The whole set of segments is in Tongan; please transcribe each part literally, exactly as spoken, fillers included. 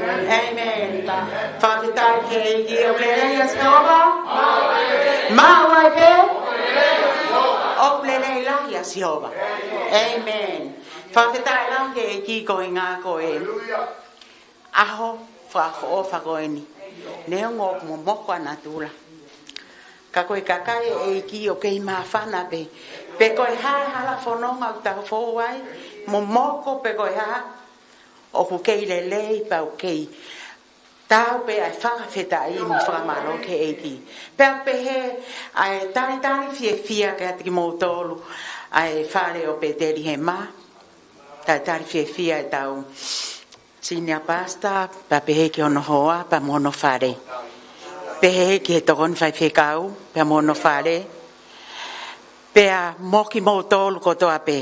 ʻĒmeni. Fakafetaʻi ki he ʻEiki. ʻOku lelei ʻa Sihova. Maʻu ai pē. ʻOku lelei lahi ʻa Sihova. ʻĒmeni. Fakafetaʻi lahi ki he ʻEiki koeʻuhinga ko e ʻaho fakaʻofoʻofa ko eni. Neongo ʻoku momoko ʻa natula, ka ko e kakai ʻa e ʻEiki ʻoku kei māfana pē. Pe ko e hā e hala fononga ʻoku tau fou ai, momoko pe ko e hā, ʻoku kei lelei pea ʻoku kei taau pē ʻa e fakafetaʻi mo e fakamālō ki he ʻEiki. Pea pehē ʻa e talitali fiefia kiate kimoutolu ʻa e fale ʻo Petelihema. Talitali fiefia ʻetau senior pastor, pea pehē ki hono hoa, pea mo hono fale. Pehē ki he tokoni faifekau, pea mo hono fale. Pea mo kimoutolu kotoa pē.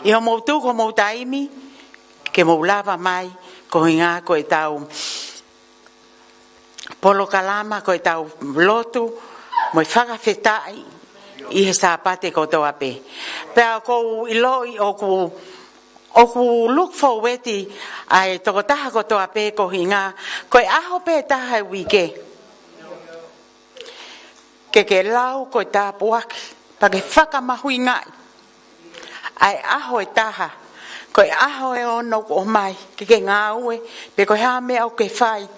ʻI hoʻomou tuku homou taimi, ke mou lava mai, koeʻuhinga ko ʻetau polokalama, ko ʻetau lotu, mo e fakafetaʻi ʻi he Sāpate kotoa pē. Pea ʻoku ou ʻiloʻi ʻoku, ʻoku look forward ʻa e tokotaha kotoa pē koeʻuhinga, ko e ʻaho pē taha he uike ke ke lau ko e tāpuaki, pea ke fakamahuʻingaʻi ʻa e ʻaho ʻe taha, ko e ʻaho ʻe ono kuo ʻomai, ke ke ngāue, pe ko e hā e meʻa ʻoku ke fai.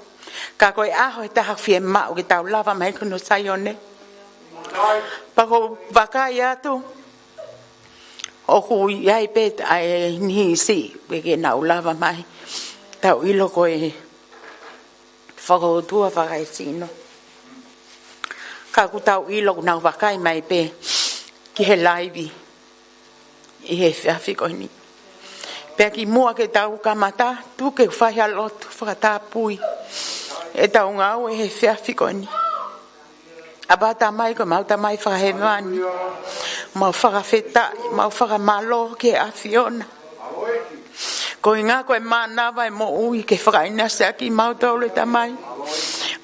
Ka ko e ʻaho ʻe taha fiemaʻu ke tau lava mai ki hono Saione. Pea ʻoku ou vakai atu, ʻoku ʻi ai pē ʻa e niʻihi siʻi, ke ke nau lava mai. Tau ʻilo ko e fakaʻotua fakaesino. Ka ʻoku tau ʻilo ʻoku nau vakai mai pē ki he laivi ʻi he efiafi ko eni. Pea kimuʻa ke tau kamata, tuku ke u fai ha lotu fakatapui ʻetau ngāue he efiafi ko eni. ʻApā Tamai, ko ʻemau Tamai fakahēvani, mau fakafetaʻi, mau fakamālō ki he ʻAfiona. Koeʻuhinga ko e mānava ʻo e moʻui ke fakaʻinasi ʻaki kimautolu, ʻe Tamai.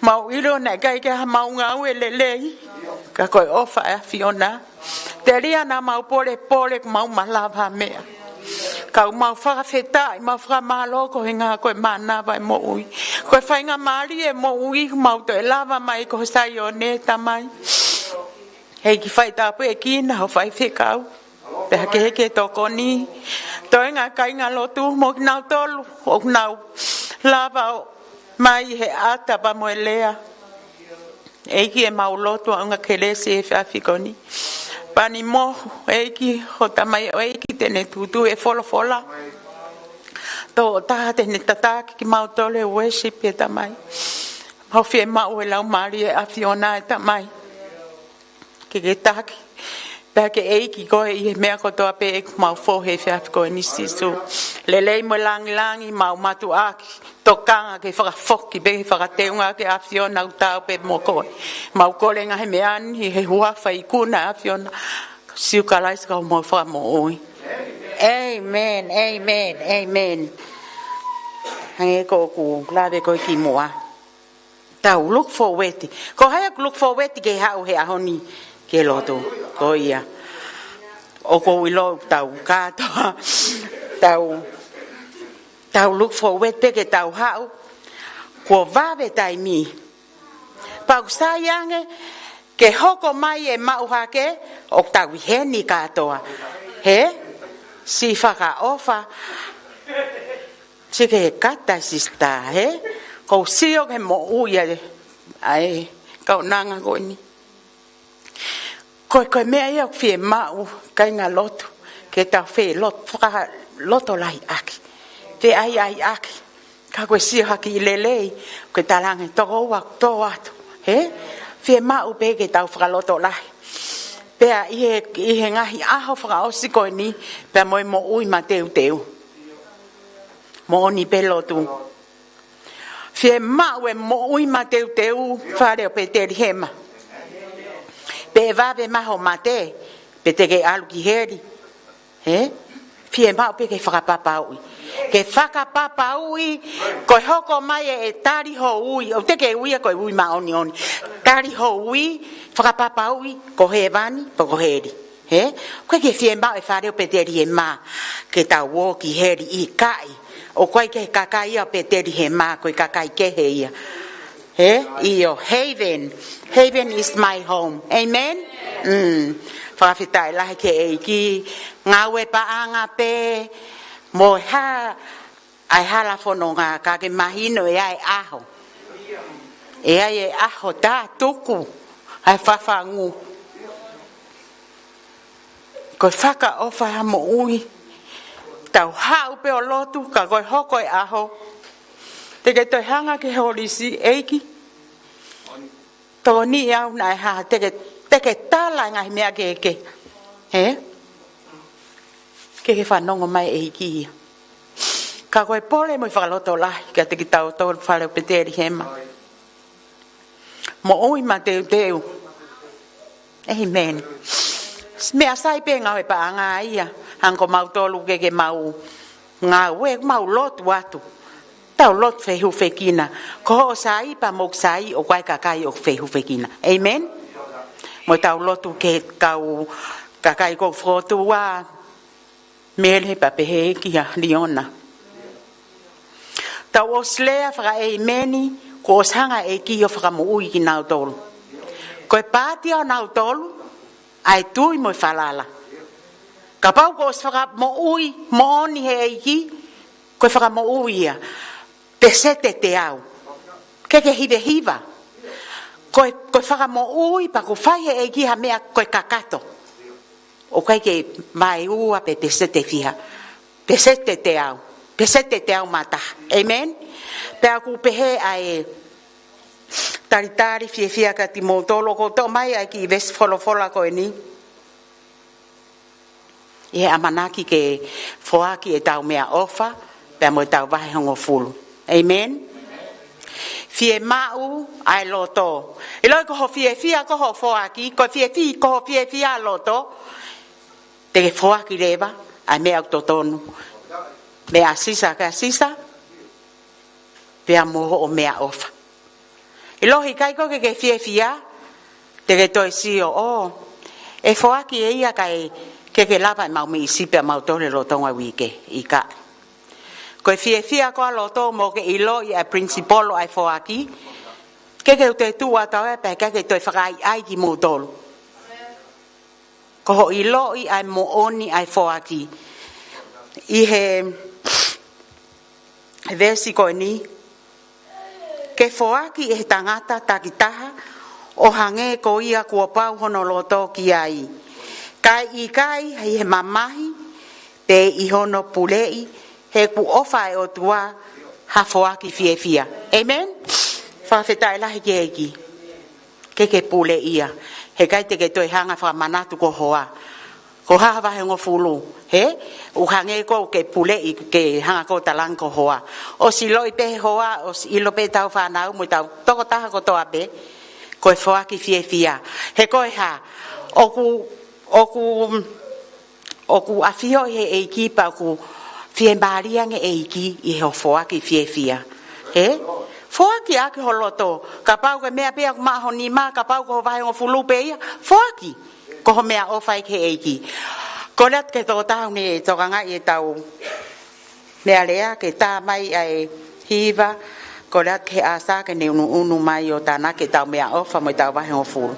Mau ʻilo naʻe ʻikai ke ʻi ai haʻamau ngāue lelei, ka ko e ʻofa ʻa e ʻAfiona. Telia naʻa mau polepole kuo mau malava ha meʻa. Ka ʻoku mau fakafetaʻi, mau fakamālō koeʻuhinga ko e mānava ʻo e moʻui. Ko e faingamālie ʻo e moʻui, kuo mau toe lava mai ki ho Saione, ʻe Tamai. ʻEiki, fai tāpuekina ho faifekau. Pea ke ke tokoni. Toenga kāinga lotu mo kinautolu ʻoku nau lava ʻo mai he ʻata pea mo e lea. ʻEiki, ʻemau lotu ʻaonga kelesi he efiafi ko eni. Pani mo, ʻEiki, ho tamaioʻeiki te ne tūtū e folofola. Tokotaha te ne tataki kimautolu he worship, ʻe Tamai. Mau fiemaʻu e Laumālie ʻo e ʻAfiona, ʻe Tamai, ke ke taki. Pea ke ʻEiki koe ʻi he meʻa kotoa pē ʻoku mau fou he efiafi ko eni, Sīsū. Lelei mo e langilangi mau mātuʻaki. Tokanga ke fakafoki pē, fakateunga ki he ʻAfiona, ʻoku taau pē mo koe. Mau kole e ngaahi meʻa ni ʻi he huafa ikuna ʻo e ʻAfiona, Sīsū Kalaisi ko homau Fakamoʻui. ʻĒmeni, ʻēmeni, ʻēmeni. Hangē ko ʻeku lave ko ē kimuʻa. Tau look forward. Ko hai ʻoku look forward ke haʻu he ʻaho ni ki he lotu? Ko ia. ʻOku ou ʻilo ʻoku tau kātoa. Tau, tau look forward pē ke tau haʻu. Kuo vave taimi. Pea ʻoku sai ange ke hoko mai e maʻu hake, ʻoku tau ʻi heni kātoa. He? Siʻi fakaʻofa. Siʻi ke kata sisitā, he? ʻOku ou sio ki he moʻui ʻa e, ʻa e kaunanga ko eni. Ko e, ko e meʻa ia ʻoku fiemaʻu, kāinga lotu, ke tau felot-, fakalotolahiʻaki. Feʻaiʻaiʻaki. Ka ko e sio hake ʻi lelei, ko e talaange toko ua tō atu. He? Fiemaʻu pē ke tau fakalotolahi. Pea ʻi he, ʻi he ngaahi ʻaho fakaʻosi ko eni, pea mo e moʻui mateuteu. Moʻoni pē lotu. Fiemaʻu e moʻui mateuteu fale ʻo Petelihema. Pe ʻe vave mai hoʻo mate, pe te ke ʻalu ki heli. He? Fiemaʻu pē ke fakapapauʻi. Ke fakapapauʻi, ko e hoko mai e, e tali ho ui. ʻOku teʻeki ke ui ia ko e ui māʻoniʻoni. Tali ho ui, fakapapauʻi, ko hēvani, pe ko heli. He? ʻOku ʻikai ke fiemaʻu e fale ʻo Petelihema ke tau ō ki heli, ʻikai. ʻOku ʻikai ke kakai ia ʻo Petelihema, ko e kakai kehe ia. He? ʻIo, heaven. Heaven is my home. Amen? Mm. Fakafetaʻi lahi ki he ʻEiki. Ngāue paʻanga pē, mo e hā, ʻa e hala fononga, ka ke mahino ʻe ʻi ai e ʻaho. ʻE ʻi ai e ʻaho tā tuku ʻa e fafangu. Ko e fakaʻofa ʻa e moʻui. Tau haʻu pē ʻo lotu, ka ko e hoko e ʻaho, te ke toe hanga ki he holisi, ʻEiki, tokoniʻi au naʻe hā, te ke, te ke tala e ngaahi meʻa kehekehe. He? Ke ke fanongo mai ʻEiki ia. Ka ko e pole mo e fakalotolahi kiate kitautolu fale ʻo Petelihema. Moʻui mateuteu. Amen. Meʻa sai pē ngāue paʻanga ia, hangē ko mautolu ke ke mau ngāue, mau lotu atu. Tau lotu fehufekina. Ko hoʻo sai pea mo ʻeku sai, ʻoku ʻi ai e kakai ʻoku fehufekina. Amen. Mo tau lotu ki he kau kakai ko fotu ua, Mele pea pehē kia Liona. Tau ʻosi lea fakaʻēmeni, kuo ʻosi hanga e ʻEiki ʻo fakamoʻui kinautolu. Ko e paati ʻo nautolu ʻa e tui mo e falala. Kapau kuo ʻosi fakamoʻui moʻoni he ʻEiki, ko e fakamoʻui ia. Peseti ʻe teau. Ke ke hivehiva. Ko e, ko e fakamoʻui pea kuo fai he ʻEiki ha meʻa ko e kakato. ʻOku ʻikai ke vaeua pe peseti ʻe fiha. Peseti ʻe teau. Peseti ʻe teau mā taha. Amen? Pea ʻoku pehē ʻa e talitali fiefia kiate kimoutolu, ʻoku ou toʻo mai ʻa e kiʻi veesi folofola ko eni. ʻI he ʻamanaki ke foaki ʻetau meʻaʻofa, pea mo ʻetau vahehongofulu. Amen? Fiemaʻu ʻa e loto. ʻIloʻi ko hoʻo fiefia ko hoʻo foaki, ko e fiefi-, ko hoʻo fiefia ʻa e loto. Te ke foaki leva ʻa e meʻa ʻoku totonu. Meʻa ʻa Sisa kia Sisa, pea mo hoʻo meʻaʻofa. ʻIloʻi ʻikai ko e ke fiefia, te ke toe sio, ʻō, ʻe foaki ʻe ia kae ke ke lava ʻemau meʻi sipi ʻamautolu he lolotonga e uike, ʻikai. Ko e fiefia ko ē ʻa e loto mo ke ʻiloʻi ʻa e principle ʻa e foaki, ke ke toe tuʻu atu ai pea ke ke toe fakaʻaiʻai kimoutolu. Ko hoʻo ʻiloʻi ʻa e moʻoni ʻa e foaki. ʻI he veesi ko eni, ke foaki ʻe he tangata takitaha ʻo hangē ko ia kuo pau hono loto ki ai. Kae ʻikai ʻi he mamahi, pe ʻi hono puleʻi, he ʻoku ʻofa ʻa e ʻOtua ha foaki fiefia. Amen? Fakafetaʻi lahi ki he ʻEiki. Ke ke puleʻi ia. Heʻikai te ke toe hanga fakamanatu ko e hoa. Ko e hā ha vahehongofulu. He? ʻOku hangē ko ē ke puleʻi ke hanga ko ē ʻo talaange ko e hoa. ʻOsi ʻiloʻi pē he hoa, ʻosi ʻilo pē ʻetau fānau mo ʻetau tokotaha kotoa pē. Ko e foaki fiefia. He ko e hā. ʻOku, ʻoku ʻOku ʻafioʻi ʻe he ʻEiki pea ʻoku fiemālie ange e ʻEiki ʻi hoʻo foaki fiefia. He? Foaki ʻaki ho loto. Kapau ko e meʻa pē ʻoku maʻa ho nima, kapau ko e vahehongofulu pē ia, foaki. Ko hoʻo meʻaʻofa ia ki he ʻEiki. Kole atu ki he tokotaha ʻoku ne tokangaʻi ʻetau meʻalea, ke tā mai ʻa e hiva, kole atu ki he ʻasa ke ne ʻunuʻunu mai ʻo tānaki ʻetau meʻaʻofa mo ʻetau vahehongofulu.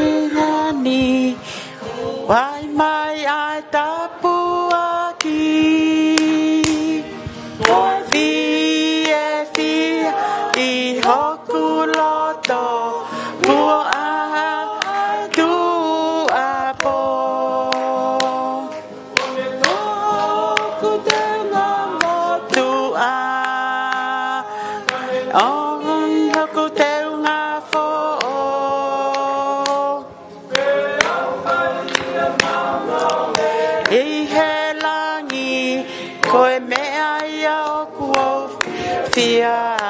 ʻOiani, ʻomai mai ʻa e tāpuaki. ʻOku fiefia ʻi hoku loto, kuo ʻā ʻa e tuʻuapō. Hoku teunga motuʻa, ʻo hoku teunga foʻou. ʻI he langi, ko e meʻa ia ʻoku ou fiefia ai.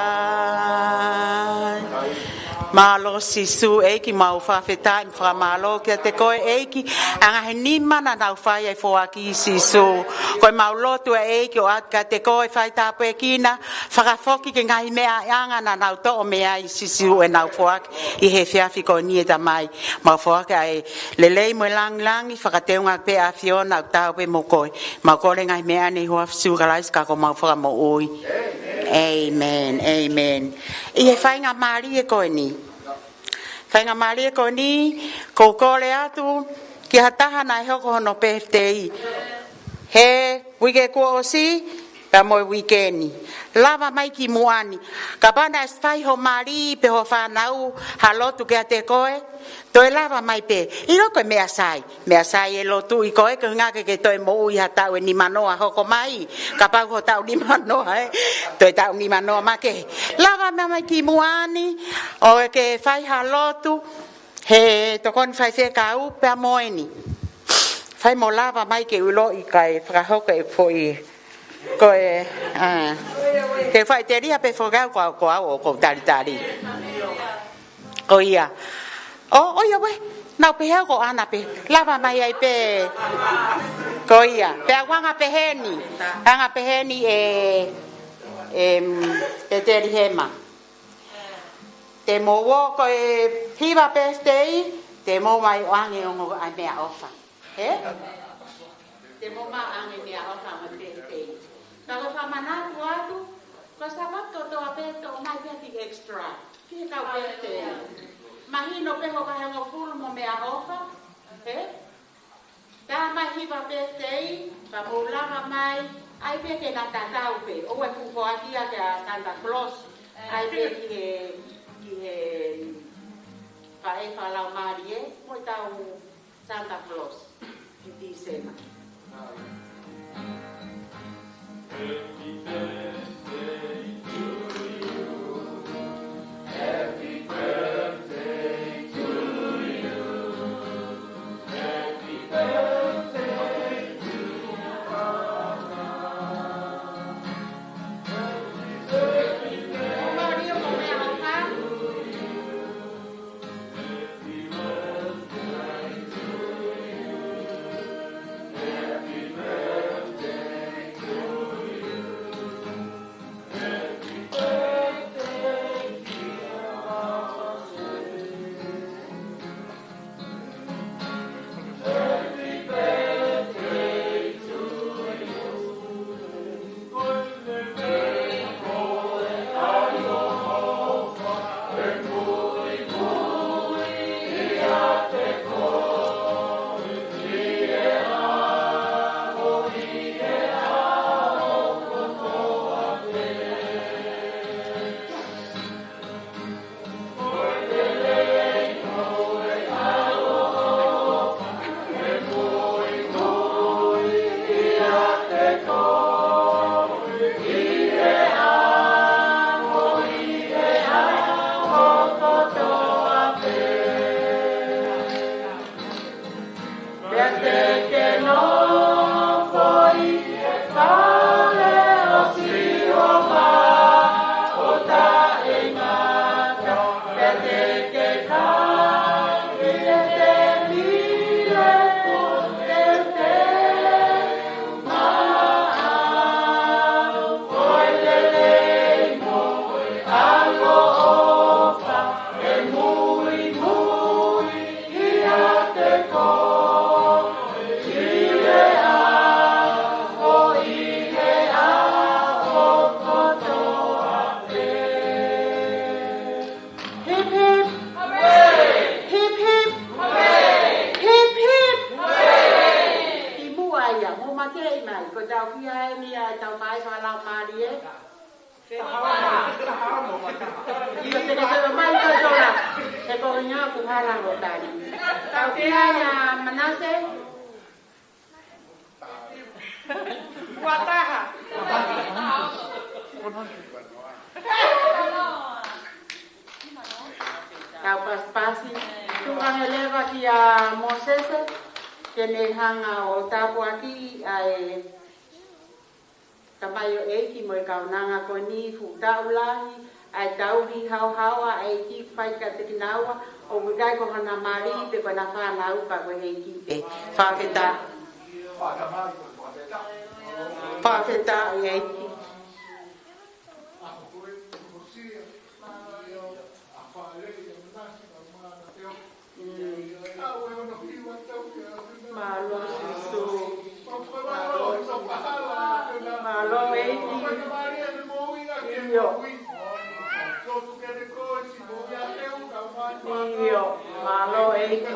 Mālō Sīsū ʻEiki, mau fakafetaʻi mo fakamālō kiate koe ʻEiki, ʻa e ngaahi nima naʻa nau fai ai foaki Sīsū. Ko ʻemau lotu ʻEiki ʻoku ʻoatu kiate koe fai tāpuekina, fakafoki ki he ngaahi meʻa ʻanga naʻa nau toʻo mei ai Sīsū ʻenau foaki ʻi he efiafi ko eni ʻe Tamai. Mau foaki ʻa e lelei mo e langilangi, fakateunga pē ʻa e ʻAfiona ʻoku taau pē mo koe. Mau kole ngaahi meʻa ni ʻi he huafa ʻo Sīsū Kalaisi ko homau Fakamoʻui. ʻĒmeni, ʻēmeni. ʻI he faingamālie ko eni. Faingamālie ko eni, ʻoku ou kole atu ki ha taha naʻe hoko hono pēfitei he uike kuo ʻosi, pea mo e uike ni. Lava mai ki muʻa ni. Kapau naʻe fai ho mali pe ho fānau ha lotu kiate koe, toe lava mai pē. ʻIlo ko e meʻa sai. Meʻa sai e lotu ʻi koe, ko e ʻuhinga ke ke toe moʻui ha taʻu ʻe nimanoa hoko mai. Kapau ko e taʻu nimanoa, ē. Toe taʻu nimanoa makehe. Lava mai mai ki muʻa ni, ʻo ke fai ha lotu, he tokoni faifekau pea mo eni. Fai mo lava mai ke u ʻiloʻi kae fakahoko e foʻi. Ko e, ā, ke fai telia pē foki au ko au, ko au ʻoku ou talitali. Ko ia. ʻO, ʻo ia ē, naʻa ku pehē au ko ʻAna pē. Lava mai ai pē. Ko ia. Pea u anga pehē ni. Anga pehē ni ē, ē, Petelihema. Te mou ō ko e hiva pēfitei, te mou mai ʻoange ongo ʻa e meʻaʻofa. Ē? Te mou mai ʻoange meʻaʻofa mo e pēfitei. Ka ko e fakamanatu atu, ko e Sāpate kotoa pē toʻo mai pē ha kiʻi extra ki he kau pēfitei. Mahino pē hoʻo vahe hongofulu mo e meʻaʻofa. Ē? Tā mai hiva pēfitei, ka mou lava mai, ʻai pē ke na tatau pē, ʻoua ʻe fuʻu foaki ia kia Santa Claus, ʻai pē ki he, ki he faʻē fakalaumālie, mo e tau Santa Claus, ʻi Tīsema. Pea te ke nofo ʻi he fale ʻo Sihova ʻo taʻengata. Pea te ke kai ʻi he temipale ʻo e ʻOtua. Maʻau ko e lelei mo e ʻaloʻofa, ʻe muimui ʻiate koe ʻi he ʻaho, ʻi he ʻaho kotoa pē. Hip, hip. Hip, hip. Hip, hip. Kimuʻa ia, mou makehe mai, ko e tau fia eni ʻa e tau faʻē fakalaumālie. ʻIo, te ke toe mai ka tola. He ko ʻeku ʻuhinga ʻoku hala hoʻo tali. Tau fia ia Manase. Ua taha. Tau pasipasi. Tuku ange leva kia Mōsese ke ne hanga ʻo tāpuakiʻi ʻa e tamaioʻeiki mo e kaunanga ko eni, fuʻu taʻu lahi, ʻa e tauhi haohaoa ʻa e ʻEiki ʻoku fai kiate kinaua, ʻoku ʻikai ko hona mali pe ko ʻena fānau pē, ko e ʻEiki pē. Fakafetaʻi. Fakafetaʻi ʻEiki. Mālō Sīsū. Mālō. Mālō ʻEiki. ʻIo. ʻIo. Mālō ʻEiki.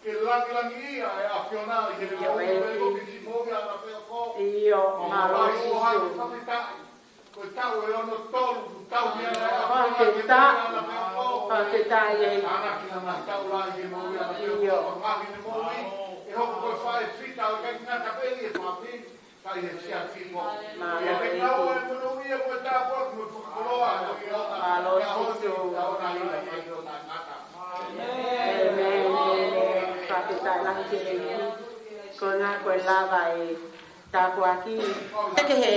Ke langilangiʻia e ʻAfiona ʻi heʻene moʻui, pea ko e kiʻi moʻui ʻanautolu. ʻIo, mālō Sīsū. Ko e taʻu ʻe ono tolu, tau mea e ʻAfiona. Fakafetaʻi. Fakafetaʻi ʻEiki. Ana ki he ngaahi taʻu lahi he moʻui ʻanautolu. ʻIo. Ngaahi he moʻui, ʻe hoko ko e faʻē fita ʻo ʻikai ngata pē ʻi he fāmili, ka ʻi he siasi mo. Mālō ʻEiki. Mālō Sīsū. ʻĒmeni, ʻēmeni. Fakafetaʻi lahi ki he ʻEiki. Ko e ngaahi ko e lava e tāpuaki. Ke he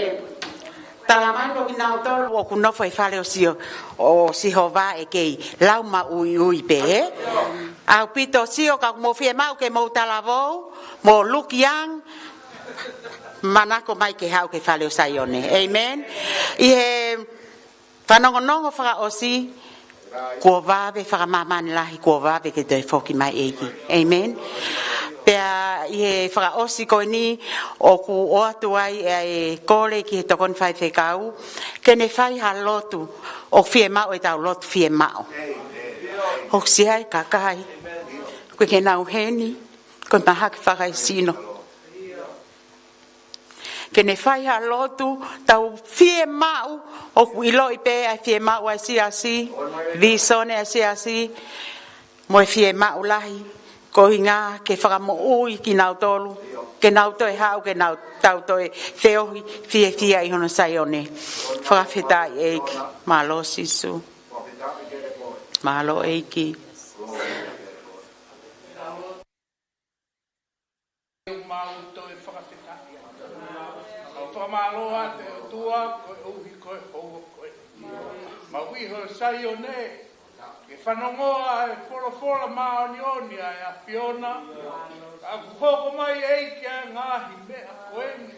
talamai ko kinautolu ʻoku nofo he fale ʻo Sihova ʻe kei lau maʻuiʻui pē, ē? ʻAupito sio ka ʻoku mou fiemaʻu ke mou talavou, mou lukiang, manako mai ke haʻu ki he fale ʻo Saione. ʻĒmeni. ʻI he fanongonongo fakaʻosi, kuo vave fakamāmani lahi, kuo vave ke toe foki mai ʻEiki. ʻĒmeni. Pea ʻi he fakaʻosi ko eni, ʻoku ʻoatu ai e kole ki he tokoni faifekau, ke ne fai ha lotu, ʻoku fiemaʻu ʻetau lotu fiemaʻu. ʻOku ʻi ai e kakai, ʻoku ʻikai ke nau ʻi heni, ko e mahaki fakaesino. Ke ne fai ha lotu, tau fiemaʻu, ʻoku ʻiloʻi pē ʻa e fiemaʻu ʻa e siasi, vīsone ʻa e siasi, mo e fiemaʻu lahi, ko e ʻuhinga ke fakamoʻui kinautolu, ke nau toe haʻu, ke nau tau toe feohi, fiefia ʻi hono Saione. Fakafetaʻi ʻEiki, mālō Sīsū. Mālō ʻEiki. Mau toe fakafetaʻi atu. Mau fakamālō atu ʻOtua, koeʻuhi ko e houa ko eni. Mau ʻi ho Saione, ke fanongoa e folofola māʻoniʻoni ʻa e ʻAfiona. Ka ʻoku hoko mai ʻEiki ʻa e ngaahi meʻa ko eni.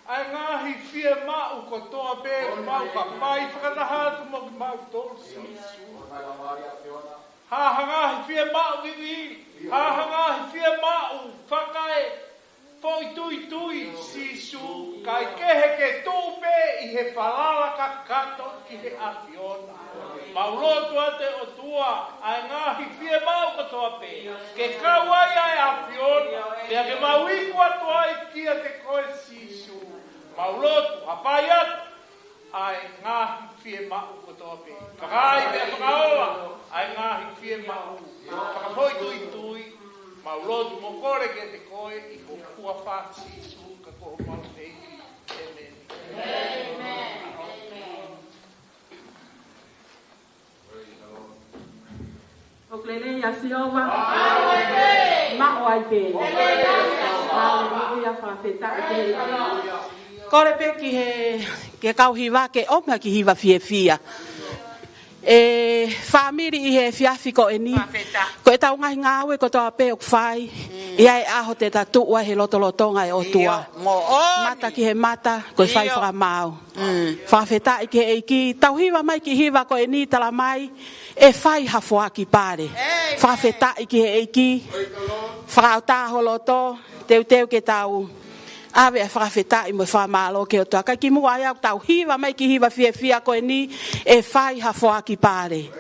ʻA e ngaahi fiemaʻu kotoa pē ʻoku mau ka fai fakataha atu mo kimautolu Sīsū. Ha ha ngaahi fiemaʻu vivili, ha ha ngaahi fiemaʻu fakaefoʻituitui Sīsū, kae kehe ke tuʻu pē ʻi he falala kakato ki he ʻAfiona. Mau lotu atu ʻOtua, ʻa e ngaahi fiemaʻu kotoa pē, ke kau ai ʻa e ʻAfiona, pea ke mau iku atu ai kiate koe Sīsū. Mau lotu, hapai atu, ʻa e ngaahi fiemaʻu kotoa pē. Fakaai pea fakaola ʻa e ngaahi fiemaʻu. Fakafoʻituitui, mau lotu mo kole kiate koe ʻi ho huafa Sīsū ka ko homau ʻEiki. ʻĒmeni. ʻOku lelei ʻa Sihova. Maʻu ai pē. Haleluia, fakafetaʻi ki he ʻEiki. Kole pē ki he, ki he kau hiva ke ʻomi ha kiʻi hiva fiefia. ʻE fāmili ʻi he efiafi ko eni. Fakafetaʻi. Ko ʻetau ngaahi ngāue kotoa pē ʻoku fai. ʻI ai e ʻaho te ta tuʻu ai he lotolotonga e ʻOtua. ʻIo, moʻoni. Mata ki he mata, ko e fai fakamaau. Fakafetaʻi ki he ʻEiki, tau hiva mai kiʻi hiva ko eni talamai, ʻe fai ha foaki pale. Fakafetaʻi ki he ʻEiki, fakaʻatā ho loto, teuteu ke tau ʻave ʻa e fakafetaʻi mo e fakamālō ki he ʻOtua. Kae kimuʻa ai ʻoku tau hiva mai kiʻi hiva fiefia ko eni, ʻe fai ha foaki pale.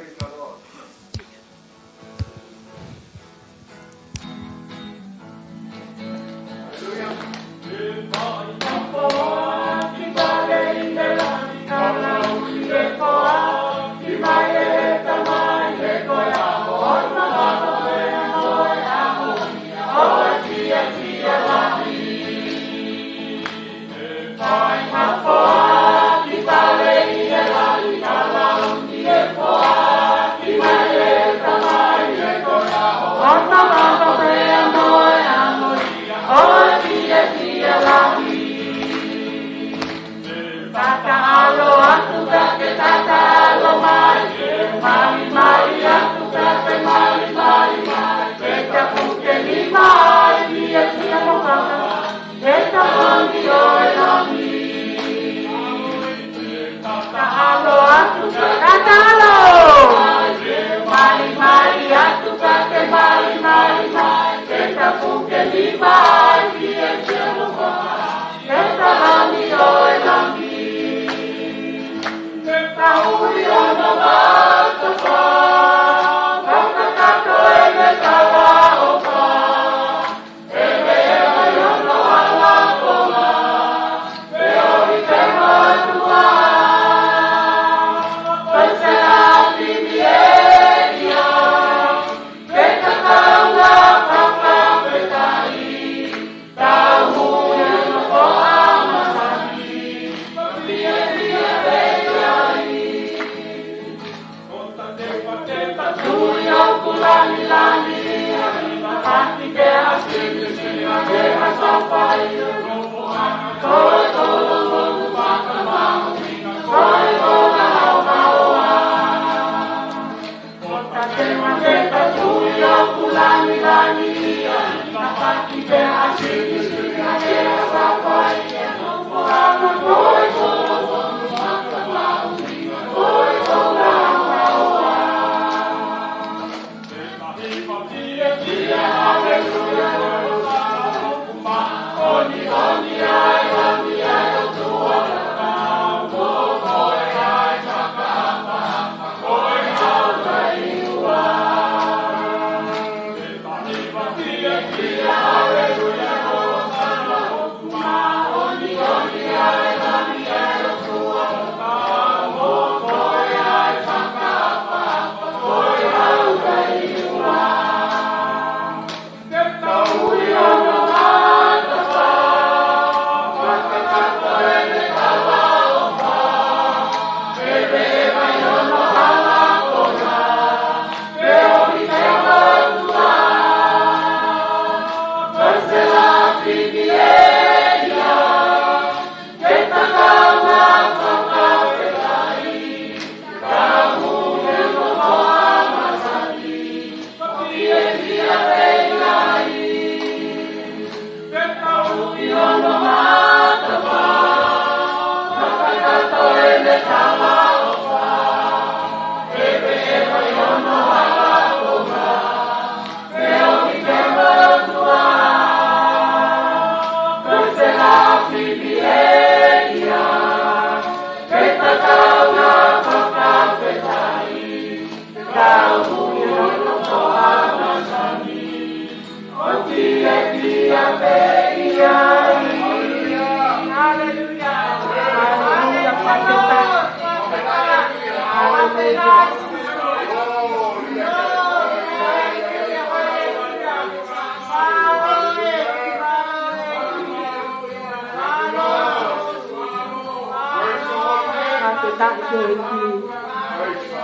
Fakafetaʻi ki he ʻEiki.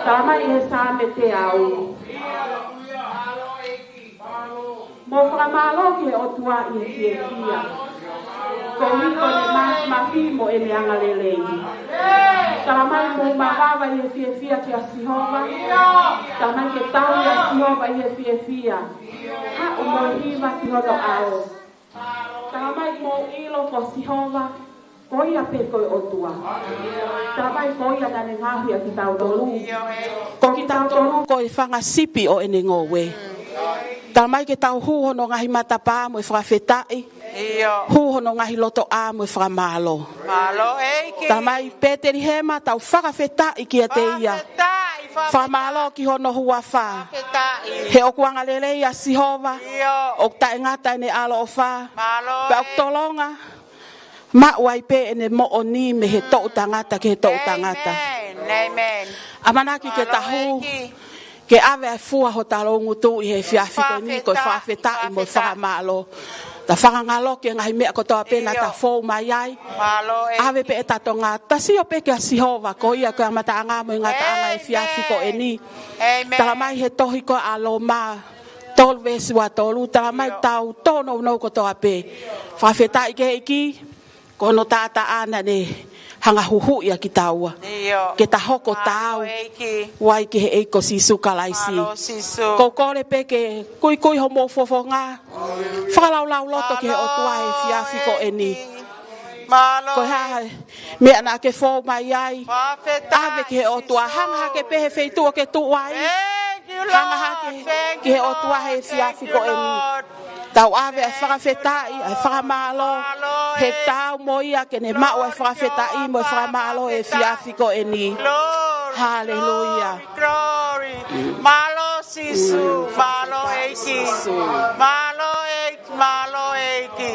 Talamai ʻe he Saame teau: Mou fakamālō ki he ʻOtua ʻi he fiefia, koeʻuhi ko ʻene māfimafi mo ʻene angalelei. Talamai mou mavava ʻi he fiefia kia Sihova. Talamai ke tauhi ʻa Sihova ʻi he fiefia. Haʻu mo e hiva ki hono ʻao. Talamai mou ʻilo ko Sihova, ko ia pē ko e ʻOtua. Talamai ko ia naʻa ne ngaohi ʻa kitautolu. Ko kitautolu ko e fanga sipi ʻo ʻene ngoue. Talamai ke tau hū hono ngaahi matapā mo e fakafetaʻi. ʻIo. Hū hono ngaahi lotoʻā mo e fakamālō. Mālō ʻEiki. Talamai Petelihema, tau fakafetaʻi kiate ia. Fakafetaʻi, fakafetaʻi. Fakamālō ki hono huafa. Fakafetaʻi. He ʻoku angalelei ʻa Sihova. ʻIo. ʻOku taʻengata ʻene ʻaloʻofa. Mālō ʻEiki. Pea ʻoku tolonga, maʻu ai pē ʻene moʻoni mei he toʻu tangata ki he toʻu tangata. ʻĒmeni. ʻĒmeni. ʻAmanaki ke tau hū, mālō ʻEiki, ke ʻave ʻa e fua hota loungutu ʻi he efiafi ko eni, ko e fakafetaʻi, fakafetaʻi mo e fakafetaʻi, fakamālō. Ta fakangaloki e ngaahi meʻa kotoa pē naʻa ta, ʻio, fou mai ai. Mālō ʻEiki. ʻAve pē ʻeta tokanga, ta sio pē kia Sihova, ko ia ko e kamataʻanga mo e ngataʻanga ʻo e efiafi ko eni. ʻĒmeni. ʻĒmeni. Talamai he tohi ko ia ʻa Loma tolu veesi ua tolu, talamai, ʻio, tau tōnounou kotoa pē. Fakafetaʻi ki he ʻEiki, ko hono taʻataʻa naʻa ne hanga ʻo huhuʻi ʻa kitaua. ʻIo. Ke ta hoko, mālō, taau, ʻEiki, ʻo ʻai ki he ʻEiki ko Sīsū Kalaisi. Mālō Sīsū. ʻOku ou kole pē ke kuikui homou fofonga. Fakalaulauloto ki he ʻOtua he efiafi ko eni. Mālō ʻEiki. Mālō. Ko e hā e meʻa naʻa ke fou mai ai, fakafetaʻi, ʻave ki he ʻOtua, Sīsū. Hanga hake pē he feituʻu ʻoku ke tuʻu ai. Thank you, Lord. Hanga hake ki he ʻOtua he efiafi ko eni. Thank you, Lord. Tau ʻave ʻa e fakafetaʻi, ʻa e fakamālō, mālō, he ʻEiki, taau mo ia ke ne maʻu ʻa e fakafetaʻi mo e fakamālō he efiafi ko eni. Glory, hallelujah, glory, glory. Mālō Sīsū, mm, mālō ʻEiki. Sīsū. Mālō ʻEiki, mālō ʻEiki.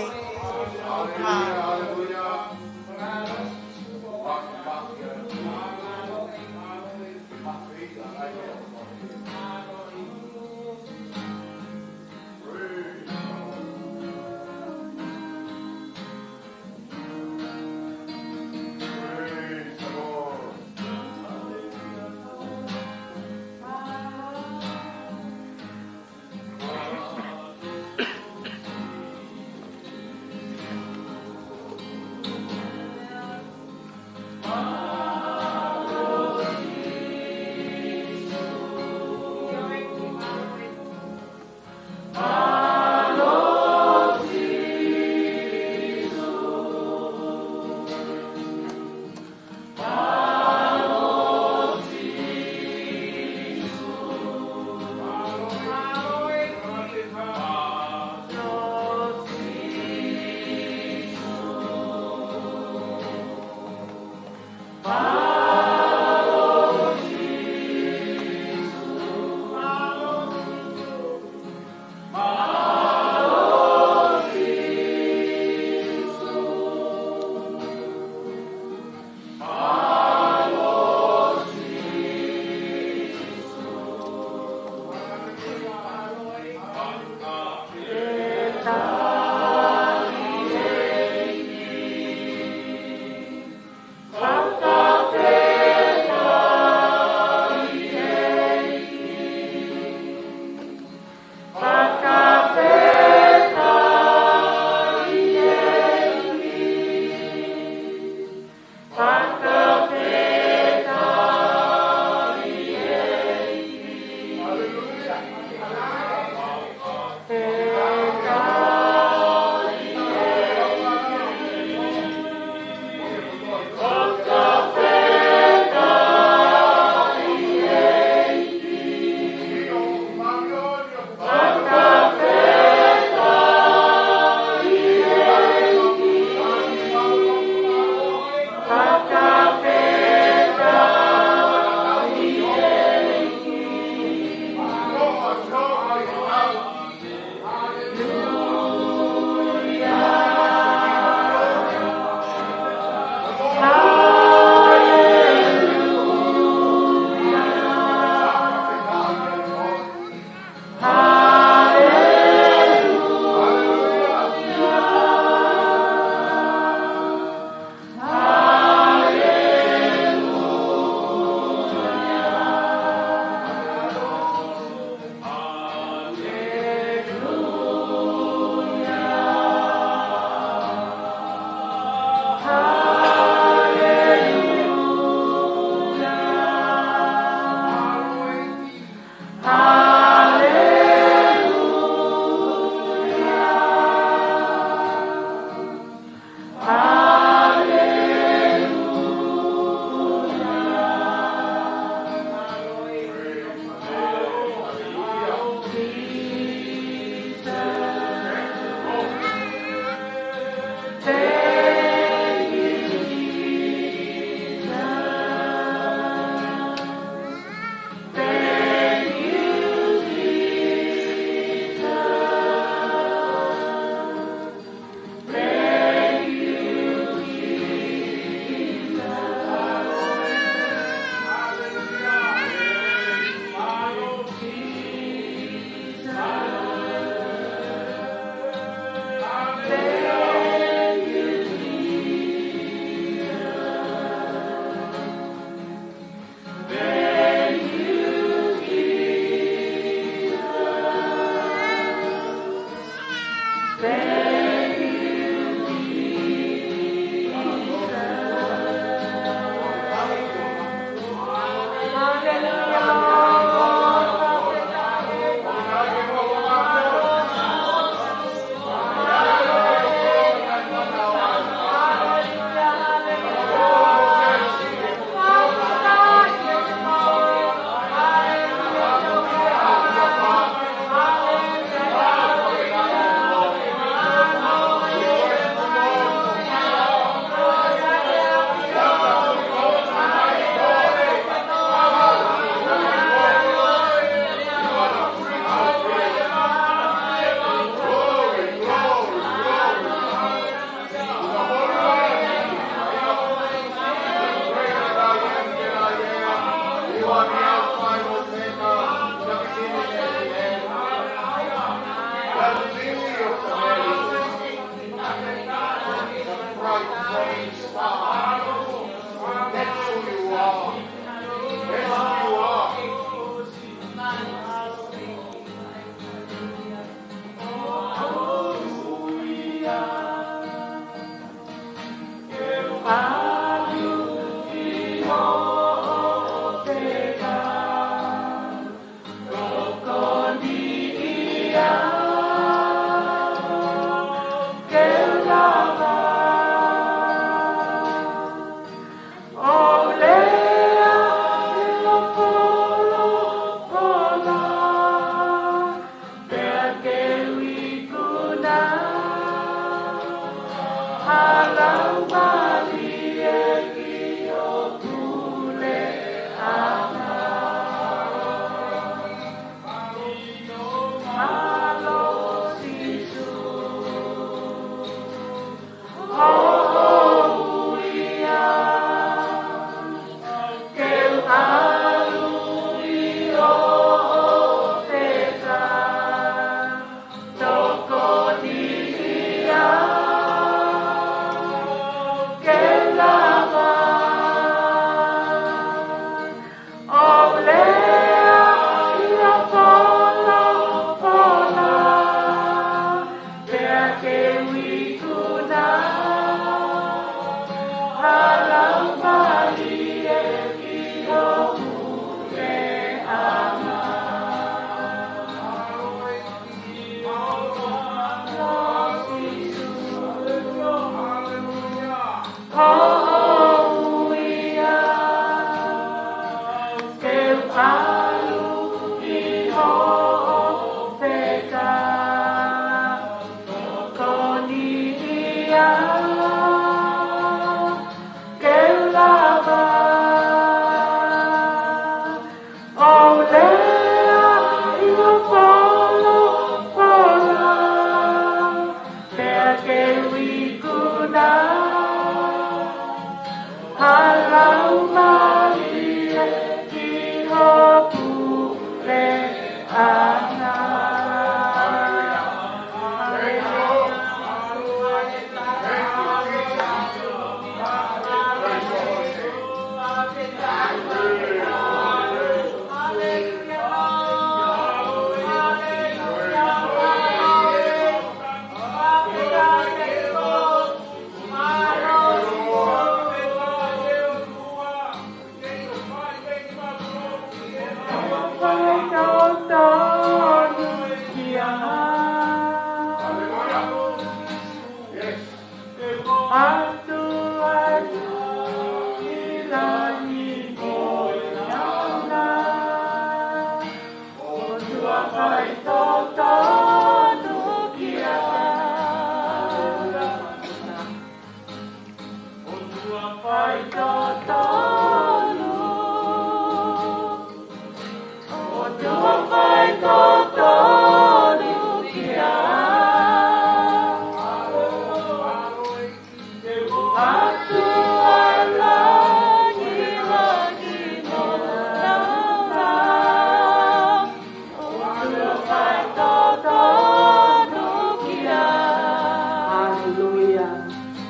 ʻAleluia.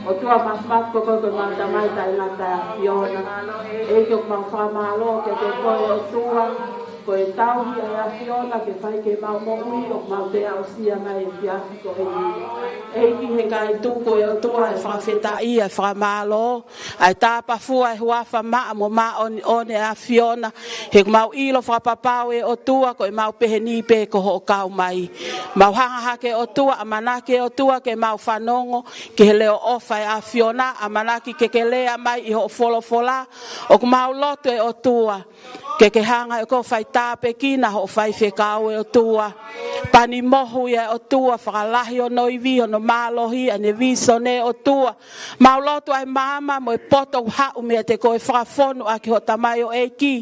ʻOtua māfimafi, ko koe ko e mau Tamai taʻengata ʻa e ʻAfiona. ʻEiki, ʻoku mau fakamālō kiate koe ʻOtua, ko e tauhi ʻa e ʻAfiona ke fai ki heʻemau moʻui ʻoku mau toe aʻusia mai he efiafi ko eni. ʻEiki, he ʻikai tuku ʻe ʻOtua e fakafetaʻi ʻa e fakamālō, ʻa e tāpafua e huafa maʻa mo māʻoniʻoni ʻa e ʻAfiona, he ʻoku mau ʻilo fakapapau ʻe ʻOtua ko ʻemau pehē ni pē ko hoʻo kau mai. Mau hanga hake ʻOtua, ʻamanaki ʻOtua ke mau fanongo ki he leʻo ʻofa ʻa e ʻAfiona, ʻamanaki ke ke lea mai ʻi hoʻo folofola, ʻoku mau lotu ʻe ʻOtua, ke ke hanga ʻe koe ʻo fai tāpuekina hoʻo faifekau ʻe ʻOtua. Pani mohu ia ʻe ʻOtua, fakalahi hono ivi, hono mālohi, ʻa ʻene vīsone ʻe ʻOtua. Mau lotu ʻa e maama mo e poto ʻoku haʻu meiate koe, fakafonu ʻaki hoʻo tamaioʻeiki,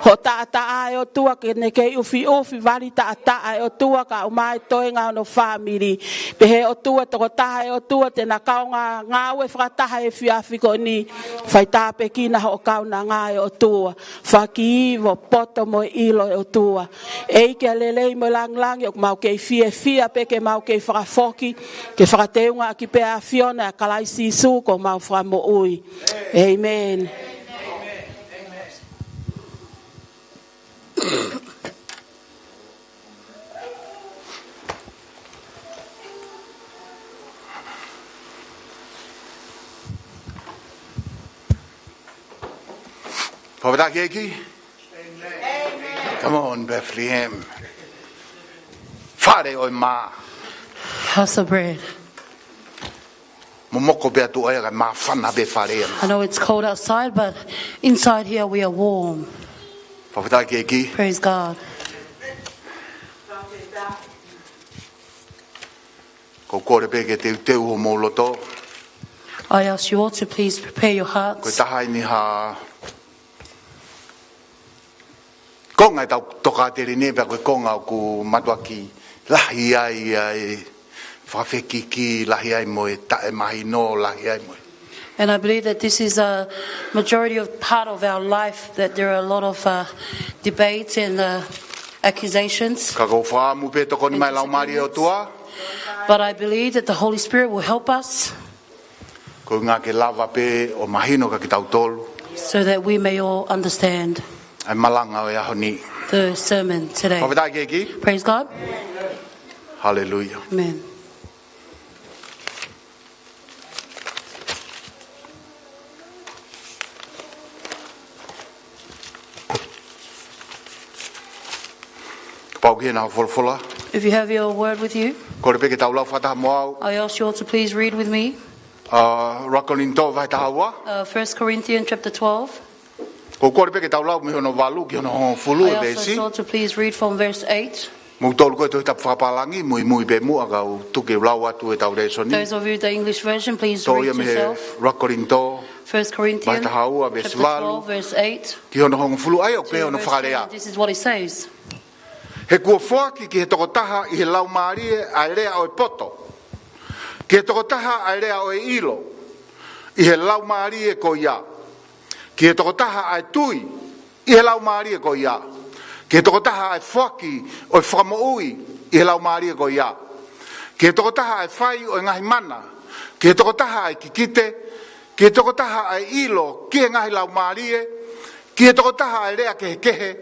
hoʻo taʻataʻa ʻe ʻOtua, ke ne kei ʻufiʻufi, vali taʻataʻa ʻe ʻOtua, kae ʻumaʻā e toenga hono fāmili. Pehē ʻOtua, tokotaha ʻe ʻOtua te na kaungā ngāue fakataha he efiafi ko eni, fai tāpuekina hoʻo kaunanga ʻe ʻOtua. Faki popoto mo e ʻilo ʻo e ʻOtua. ʻEiki ʻa e lelei mo e langilangi, ʻoku mau kei fiefia pē ke mau kei fakafoki, ke fakateunga ʻaki pē ʻa e ʻAfiona ʻa Kalaisi Sīsū ko homau Fakamoʻui. ʻĒmeni. Fakafetaʻi ki he ʻEiki. Come on, Bethlehem. Fale ʻo e mā. House of bread. Momoko pē atu ai ka māfana pē fale ʻana. I know it's cold outside, but inside here we are warm. Fakafetaʻi ki he ʻEiki. Praise God. ʻOku ou kole pē ke teuteu homou loto. I ask you all to please prepare your hearts. Ko e taha eni ha konga ʻetau tokāteline pea ko e konga ʻoku mātuʻaki lahi ai ʻa e fakafekiki, lahi ai mo e taʻemahino, lahi ai mo e. And I believe that this is a majority of part of our life, that there are a lot of, uh, debates and, uh, accusations. Ka ʻoku ou fakaʻamu pē tokoni mai e Laumālie ʻo e ʻOtua. But I believe that the Holy Spirit will help us. Ko e ʻuhinga ke lava pē ʻo mahino kia kitautolu. So that we may all understand ʻa e malanga ʻo e ʻaho ni. The sermon today. Fakafetaʻi ki he ʻEiki. Praise God. Hallelujah. Amen. Kapau ʻoku ʻi hena hoʻo folofola. If you have your word with you, kole pē ke tau lau fakataha mo au. I ask you all to please read with me. Uh, ʻUluaki Kolinitō vahe taha ua. Uh, First Corinthians chapter twelve. ʻOku ou kole pē ke tau lau mei hono valu ki hono hongofulu e veesi. I ask us all to please read from verse eight. Moutolu ko e Tohi Tapu fakapālangi, muimui pē muʻa kau tuku ke u lau atu ʻetau lēsoni. Those of you with the English version, please read yourself. Toʻo ia mei he ʻUluaki Kolinitō, First Corinthians vahe taha ua, veesi valu, chapter twelve, verse eight, ki hono hongofulu, ʻa ia ʻoku pehē hono fakalea. This is what it says. He kuo foaki ki he tokotaha ʻi he laumālie ʻa e lea ʻo e poto, ki he tokotaha ʻa e lea ʻo e ʻilo ʻi he laumālie ko ia, ki he tokotaha ʻa e tui ʻi he laumālie ko ia, ki he tokotaha ʻa e foaki ʻo e fakamoʻui ʻi he laumālie ko ia, ki he tokotaha ʻa e fai ʻo e ngaahi mana, ki he tokotaha ʻa e kikite, ki he tokotaha ʻa e ʻilo ki he ngaahi laumālie, ki he tokotaha ʻa e lea kehekehe,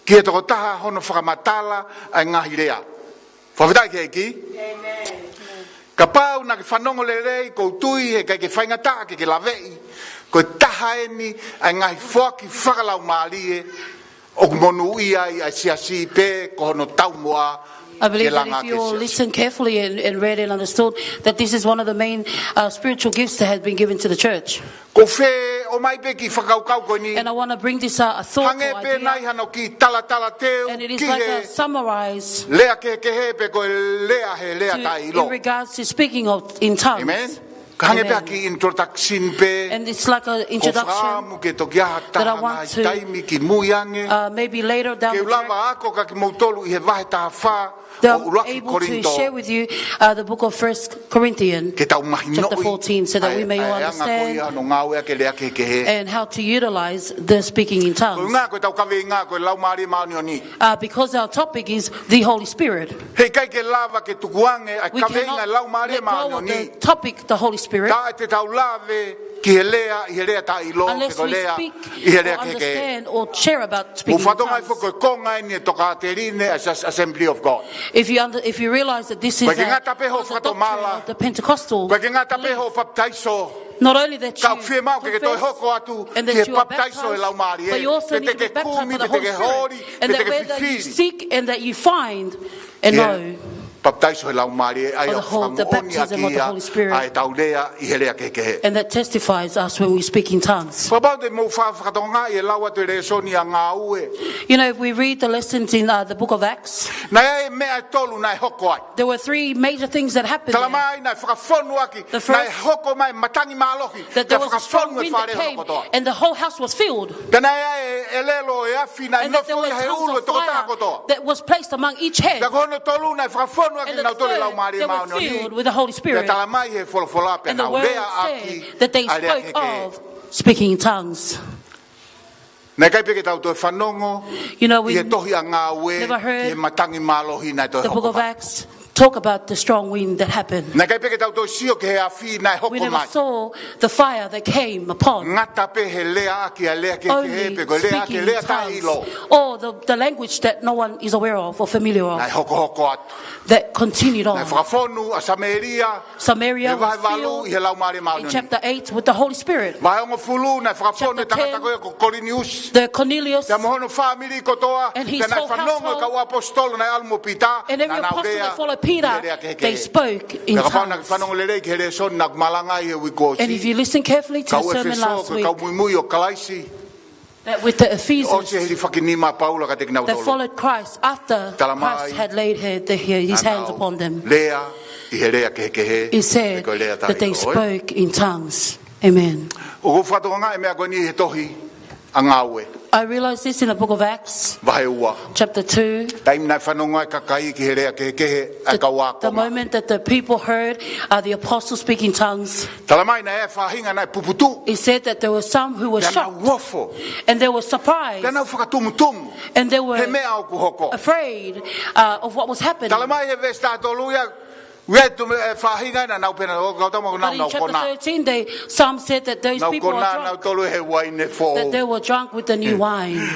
ki he tokotaha hono fakamatala ʻa e ngaahi lea. Fakafetaʻi ki he ʻEiki. Kapau naʻa ke fanongo lelei, ʻoku ou tui he ʻikai ke faingataʻa ke ke laveʻi ko e taha eni ʻa e ngaahi foaki fakalaumālie ʻoku monūʻia ai ʻa e siasi pe ko hono taumuʻa ke langa ʻaki e siasi. I believe that if you all listen carefully and, and read and understood, that this is one of the main, uh, spiritual gifts that has been given to the church. ʻOku ou fie ʻomai pē kiʻi fakakaukau ko eni. And I wanna bring this, uh, a thought or idea. Hangē pē naʻa ʻi ai hano kiʻi talatala teu ki he lea kehekehe pe ko e lea he lea taʻeʻilo. And it is like a summarize to, in regards to speaking of, in tongues. Amen. Ka hangē pē ha kiʻi introduction pē. And it's like an introduction that I want to, ʻOku ou fakaʻamu ke toki ʻi ai ha taha ngaahi taimi kimui ange, uh, maybe later down the track, ke u lava ako kia kimoutolu ʻi he vahe taha fā ʻo ʻUluaki Kolinitō. That I'm able to share with you, uh, the book of First Corinthians chapter fourteen, so that we may all understand and how to utilize the speaking in tongues. Ke tau mahi noʻi ʻa e anga ko ia hono ngāue ʻa e ʻEiki Kehekehe. Ko e ʻuhinga ko ʻetau kaveinga ko e Laumālie Māʻoniʻoni. Uh, because our topic is the Holy Spirit. He ʻikai ke lava ke tukuange ʻa e kaveinga Laumālie Māʻoniʻoni. We cannot let go of the topic, the Holy Spirit, taʻe te tau lave ki he lea ʻi he lea taʻeʻilo pe ko e lea ʻi he lea kehekehe. Unless we speak or understand or share about speaking in tongues. ʻOku ou fakatokangaʻi foki ko e konga eni e tokāteline ʻa e Assembly of God. If you under-, if you realize that this is a, a doctrine of the Pentecostal belief, ʻoku ʻikai ke ngata pē hoʻo fakapapitaiso. ʻoku ʻikai ke ngata pē hoʻo fakapapitaiso. Not only that you confess and that you are baptized, but you also need to be baptized by the Holy Spirit, and that whether you seek and that you find and know. Ka ʻoku fie maʻu ke ke toe hoko atu ki he papitaiso ʻo e Laumālie, pe te ke kumi, pe te ke holi, pe te ke fifili ki he papitaiso ʻo e Laumālie, ʻa ia ʻoku fakamoʻoniʻaki ia ʻa ʻetau lea ʻi he lea kehekehe. And that testifies us when we speak in tongues. Kapau te mou fa-, fakatokangaʻi e lau atu e lēsoni ʻa Ngāue. You know, if we read the lessons in, uh, the book of Acts, Naʻe ʻi ai e meʻa ʻe tolu naʻe hoko ai. There were three major things that happened there. Talamai naʻe fakafonu ʻaki, naʻe hoko mai e matangi mālohi, naʻe fakafonu e fale hono kotoa. The first, the strong wind that came, and the whole house was filled. Pea naʻe ʻi ai e ʻelelo ʻo e afi naʻe nofo ʻi he ulu ʻo e tokotaha kotoa. And that there were tongues of fire that was placed among each head. Pea ko hono tolu naʻe fakafonu ʻaki kinautolu ʻe he Laumālie Māʻoniʻoni. And the third, they were filled with the Holy Spirit. Pea talamai ʻe he folofola pea nau lea ʻaki ʻa e lea kehekehe. And the word said that they spoke of speaking in tongues. Naʻe ʻikai pē ke tau toe fanongo ʻi he tohi ʻa Ngāue ki he matangi mālohi naʻe toe hoko mai. You know, we, the Book of Acts talk about the strong wind that happened. Naʻe ʻikai pē ke tau toe sio ki he afi naʻe hoko mai. We never saw the fire that came upon. Ngata pē he lea ʻaki ʻa e lea kehekehe pe ko e lea ʻaki e lea taʻeʻilo. Only speaking in tongues, or the, the language that no one is aware of or familiar of. Naʻe hokohoko atu. That continued on. Naʻe fakafonu ʻa Samēlia, Samaria was filled, he vahe valu ʻi he Laumālie Māʻoniʻoni. In chapter eight with the Holy Spirit. Vahe hongofulu, naʻe fakafonu e tangata ko ia ko Koliniusi. Chapter ten, the Cornelius, pea mo hono fāmili kotoa, and his whole household, pea naʻe fanongo e kau ʻaposetolo naʻe ʻalu mo Peter, and every apostle that followed Peter, naʻa nau lea, they spoke in tongues. Pea kapau naʻa ke fanongo lelei ki he lēsoni naʻa ku malanga ai he uike kuo ʻosi. And if you listen carefully to the sermon last week, kau ʻEfesō, ko e kau muimui ʻo Kalaisi. That with the Ephesians, ʻosi e hilifakinima ʻa Paula kiate kinautolu. That followed Christ after Christ had laid her, the, his hands upon them. Tala mai, lea ʻi he lea kehekehe, he said that they spoke in tongues. Amen. ʻOku ou fakatokangaʻi e meʻa ko eni he tohi ʻa Ngāue. I realize this in the book of Acts, vahe ua. Chapter two. Taimi naʻe fanongo ai e kakai ki he lea kehekehe ʻa e kau ākonga. The, the moment that the people heard, uh, the apostles speak in tongues, Tala mai naʻe ʻi ai e faʻahinga naʻe puputuʻu. It said that there were some who were shocked. Pea nau ofo. And they were surprised. Pea nau fakatumutumu. And they were afraid, uh, of what was happening. He meʻa ʻoku hoko. Tala mai he veesi taha tolu ia, ʻi ai e faʻahinga naʻa nau pehē, ʻo kau tama ko nau nau konā. But in chapter thirteen, they, some said that those people are drunk, nautolu he uaine foʻou. That they were drunk with the new wine.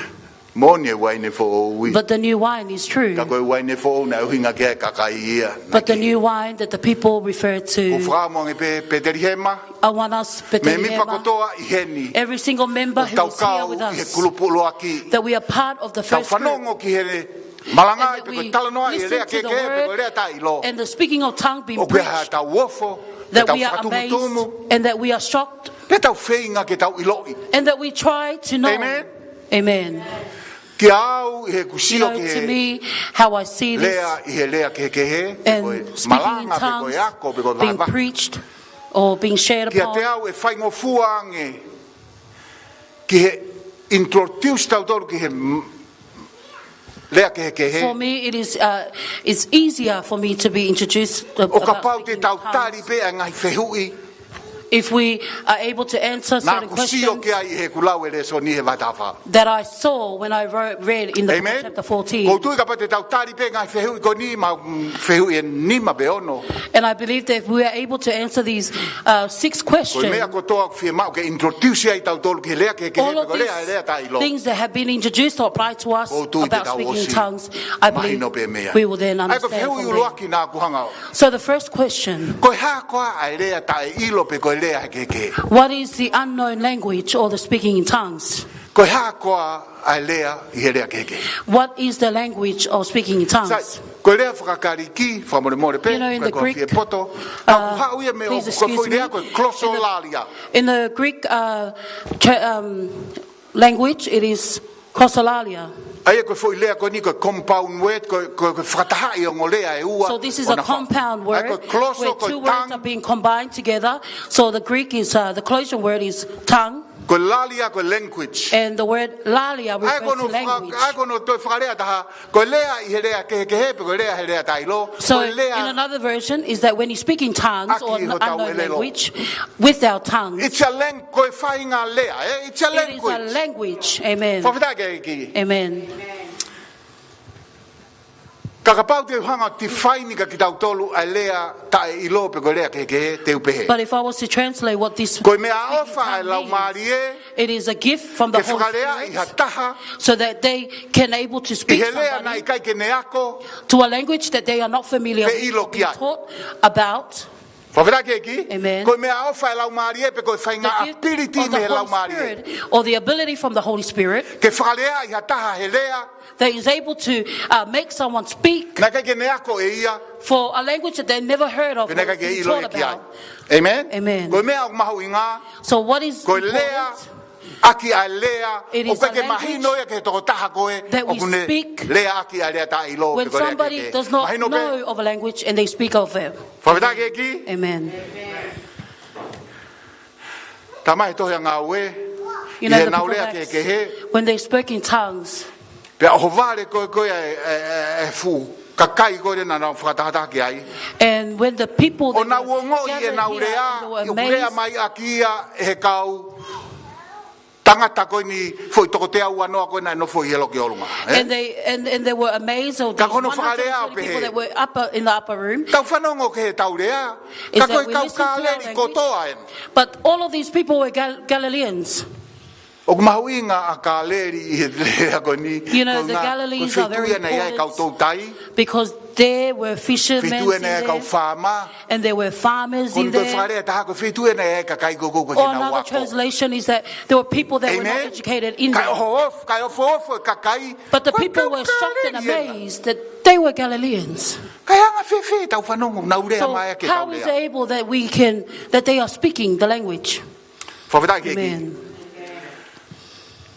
Moʻoni e uaine foʻou ʻi. But the new wine is true. Ka ko e uaine foʻou naʻe ʻuhinga ki ai e kakai ia. But the new wine that the people refer to. ʻOku ou fakaʻamu ange pē, Petelihema. I want us, Petelihema, mēmipa kotoa ʻi heni, every single member who is here with us, ʻoku tau kau ʻi he kulupu ʻuluaki, that we are part of the first group, tau fanongo ki he malanga pe ko e talanoa ʻi he lea kehekehe pe ko e lea taʻeʻilo. And we listen to the word, and the speaking of tongue being preached, ʻOku ʻi ai haʻatau ofo, that we are amazed, ʻetau fakatumutumu, and that we are shocked, pea tau feinga ke tau ʻiloʻi. And that we try to know. Amen. Amen. Kia au, ʻi heʻeku sio ki he, you know, to me, how I see this, lea ʻi he lea kehekehe, pe ko e malanga, pe ko e ako, pe ko e vahevahe, and speaking in tongues being preached or being shared upon. Kiate au ʻe faingofua ange ke introduce tautolu ki he m-, lea kehekehe. For me, it is, uh, it's easier for me to be introduced, uh, about speaking in tongues. ʻO kapau te tau tali pē ʻa e ngaahi fehuʻi. If we are able to answer certain questions. Naʻa ku sio ki ai ʻi heʻeku lau e lēsoni he vahe taha fā. That I saw when I wrote, read in the book of chapter fourteen. Amen. ʻOku ou tui kapau te tau tali pē ngaahi fehuʻi ko eni, mahalo, mm, fehuʻi ʻe nima pe ono. And I believe that if we are able to answer these, uh, six questions, Ko e meʻa kotoa ʻoku fiemaʻu ke introduce ai tautolu ki he lea kehekehe pe ko e lea, lea taʻeʻilo. All of these things that have been introduced or applied to us about speaking in tongues, ʻOku ou tui te tau ʻosi mahino pē meʻa. I believe we will then understand from there. ʻA ia ko e fehuʻi ʻuluaki naʻa ku hanga ʻo So the first question, Ko e hā koā ʻa e lea taʻeʻilo pe ko e lea kehekehe? What is the unknown language or the speaking in tongues? Ko e hā koā ʻa e lea ʻi he lea kehekehe? What is the language of speaking in tongues? Sai, ko e lea fakaKalisi, fakamolemole pē, You know, in the Greek, ko e fiepoto, uh, ka ʻoku haʻu ia mei he, please excuse me, ko e foʻi lea ko e in the, glosolalia. In the Greek, uh, tra-, um, language, it is glossolalia. ʻA ia ko e foʻi lea ko eni ko e compound word, ko e, ko e, ko e fakatahaʻi ʻo e ongo lea ʻe ua ʻo na fa-, ʻa ia ko e glosso, ko e tongue. So this is a compound word where two words are being combined together. So the Greek is, uh, the closing word is tongue. Ko e lalia ko e language. And the word lalia refers to language. ʻA ia ko hono faka-, ʻa ia ko hono toe fakalea ʻe taha, ko e lea ʻi he lea kehekehe pe ko e lea he lea taʻeʻilo. So in another version is that when you speak in tongues or an unknown language, ʻaki hotau ʻelelo, with our tongues, it's a lang-, ko e faʻahinga lea, eh? It's a language. It is a language. Amen. Fakafetaʻi ki he ʻEiki. Amen. Ka kapau te u hanga ʻo define kia kitautolu ʻa e lea taʻeʻilo pe ko e lea kehekehe, te u pehē. But if I was to translate what this speaking tongue means, Ko e meʻaʻofa ʻa e Laumālie, it is a gift from the Holy Spirit ke fakaleaʻi ha taha so that they can able to speak somebody ʻi he lea naʻe ʻikai ke ne ako to a language that they are not familiar with, pe ʻilo ki ai, been taught about. Fakafetaʻi ki he ʻEiki. Amen. Ko e meʻaʻofa ʻa e Laumālie pe ko e faʻahinga ability mei he Laumālie. The gift of the Holy Spirit, or the ability from the Holy Spirit, Ke fakaleaʻi ha taha he lea that is able to, uh, make someone speak naʻe ʻikai ke ne ako ʻe ia, for a language that they never heard of or been taught about. Pe naʻe ʻikai ke ʻilo ia ki ai. Amen? Amen. Ko e meʻa ʻoku mahuʻinga, So what is important? Ko e lea, ʻaki ʻa e lea, It is a language ʻoku ʻikai ke mahino ia ki he tokotaha ko ē ʻoku ne lea ʻaki ʻa e lea taʻeʻilo pe ko e lea kehekehe. That we speak when somebody does not know of a language and they speak of it. Mahino pē? Fakafetaʻi ki he ʻEiki. Amen. Tala mai he tohi ʻa Ngāue, You know, the book of Acts, ʻi heʻenau lea kehekehe, when they spoke in tongues, pea ʻohovale ko ē, ko ē ʻa e, ʻa e, ʻa e fuʻu kakai ko ē naʻa nau fakatahataha ki ai. And when the people that were gathered here, they were amazed. ʻO nau ongoʻi ʻenau lea, ʻoku lea mai ʻaki ia ʻe he kau tangata ko eni foʻi toko teau uanoa ko ē naʻe nofo ʻi he loki ʻolunga, ē? And they, and, and they were amazed of these one hundred thirty people that were up, uh, in the upper room. Ka ko hono fakaʻamu pē, tau fanongo ki heʻetau lea, ka ko e kau Kāleli kotoa eni. But all of these people were Gal-, Galileans. ʻOku mahuʻinga ʻa Kāleli ʻi he lea ko eni, You know, the Galileans are very important because there were fishermen in there. Ko e feituʻu ia naʻe ʻi ai e kau tautai. Feituʻu ia naʻe ʻi ai e kau faama. And there were farmers in there. Ko e fakalea ʻe taha, ko e feituʻu ia naʻe ʻi ai e kakai ko ē ʻoku ʻikai ke nau ako. Or another translation is that there were people that were not educated in there. Amen. Kae ofo-, kae ofoofo e kakai. But the people were shocked and amazed that they were Galileans. Ko e kau Kāleli ena. Kae anga fēfē ʻetau fanongo, nau lea mai ʻaki ʻetau lea. So how is it able that we can, that they are speaking the language? Fakafetaʻi ki he ʻEiki. Amen.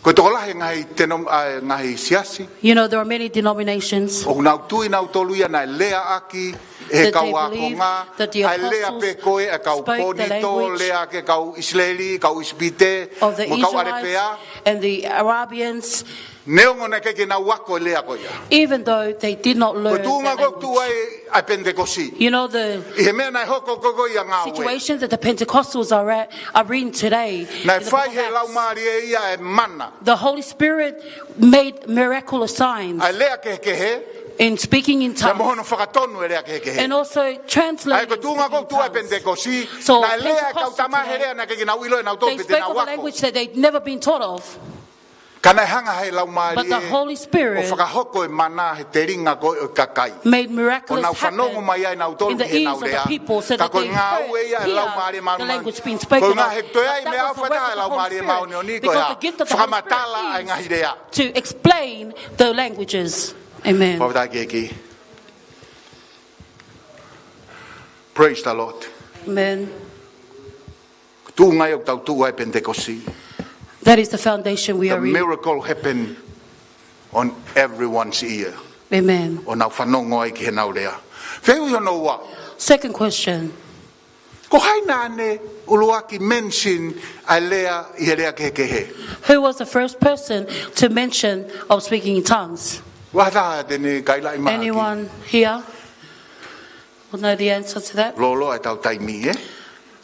Ko e tokolahi e ngaahi teno-, ʻa e ngaahi siasi. You know, there are many denominations ʻoku nau tui nautolu ia naʻe lea ʻaki ʻe he kau ākonga, ʻa e lea pē ko ē ʻa e kau Ponito, lea ʻaki e kau ʻIsileli, kau ʻIsipite, mo e kau ʻAlepea. That they believe that the Israelites spoke the language, of the Israelites, even though they did not learn that language. Ko e tuʻunga ʻoku tuʻu ai ʻa e Penitekosi. You know, the situation that the Pentecost was at, ʻI he meʻa naʻe hoko ko ē ʻi he ngāue. Are in today in the book of Acts. Naʻe fai ʻe he Laumālie ia e mana. The Holy Spirit made miraculous signs. ʻA e lea kehekehe. In speaking in tongues. Pea mo hono fakatonu e lea kehekehe. And also translating in tongues. ʻA ia ko e tuʻunga ʻoku tuʻu ai ʻa e Penitekosi. So Pentecost today, naʻe lea e kau tama he lea naʻe ʻikai ke nau ʻilo ʻe nautolu pe te nau ako. They spoke of a language that they'd never been taught of. Ka naʻe hanga ʻe he Laumālie ʻo fakahoko e mana he telinga ko ē ʻo e kakai. But the Holy Spirit made miracles happen in the ears of the people so that they could hear the language being spoken of. ʻO nau fanongo mai ai ʻa e nautolu ʻi he nau lea. Ka ko e ngāue ia ʻa e Laumālie Māʻoniʻoni. Ka ko e ngāue ʻa e ʻOtua ia ʻa e Laumālie Māʻoniʻoni ko ia. But that was the work of the Holy Spirit, because the gift of the Holy Spirit is to explain the languages. Amen. Fakafetaʻi ki he ʻEiki. Praise the Lord. Amen. Tuʻunga ia ʻoku tau tuʻu ai ʻa e Penitekosi. That is the foundation we are in. The miracle happen on everyone's ear. Amen. ʻO nau fanongo ai ki he nau lea. Fehuʻi hono ua. Second question. Ko hai naʻa ne ʻuluaki mention ʻa e lea ʻi he lea kehekehe? Who was the first person to mention of speaking in tongues? Ko hai te ne kaila mai kiate au? Anyone here? We'll know the answer to that. Lōloa ʻetau taimi, ē?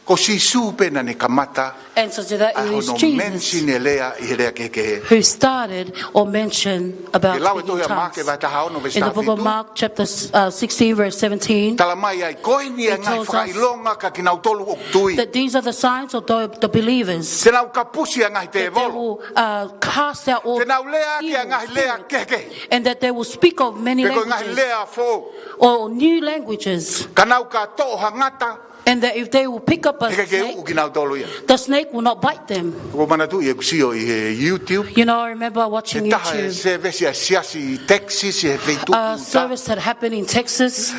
Ko Sīsū pē naʻa ne kamata ʻa hono mention e lea ʻi he lea kehekehe. Answer to that, it was Jesus who started or mentioned about speaking in tongues. Ke lau e tohi ʻa Maʻake vahe taha ono veesi taha fitu. In the book of Mark, chapter, uh, sixteen, verse seventeen, tala mai ai, ko eni e ngaahi fakaʻilonga kia kinautolu ʻoku tui. It tells us that these are the signs of the, the believers. Te nau kapusi ʻa e ngaahi tēvolo. That they will, uh, cast out all evil spirits. Te nau lea ʻaki ʻa e ngaahi lea kehekehe. And that they will speak of many languages. Pe ko e ngaahi lea foʻou. Or new languages. Ka nau ka toʻo ha ngata. And that if they will pick up a snake, he ʻikai ke uʻu kinautolu ia. The snake will not bite them. ʻOku ou manatuʻi ʻeku sio ʻi he YouTube. You know, I remember watching YouTube. He taha e sēvesi ʻa e siasi ʻi Texas, he feituʻu ʻi ʻIutā. A service that happened in Texas.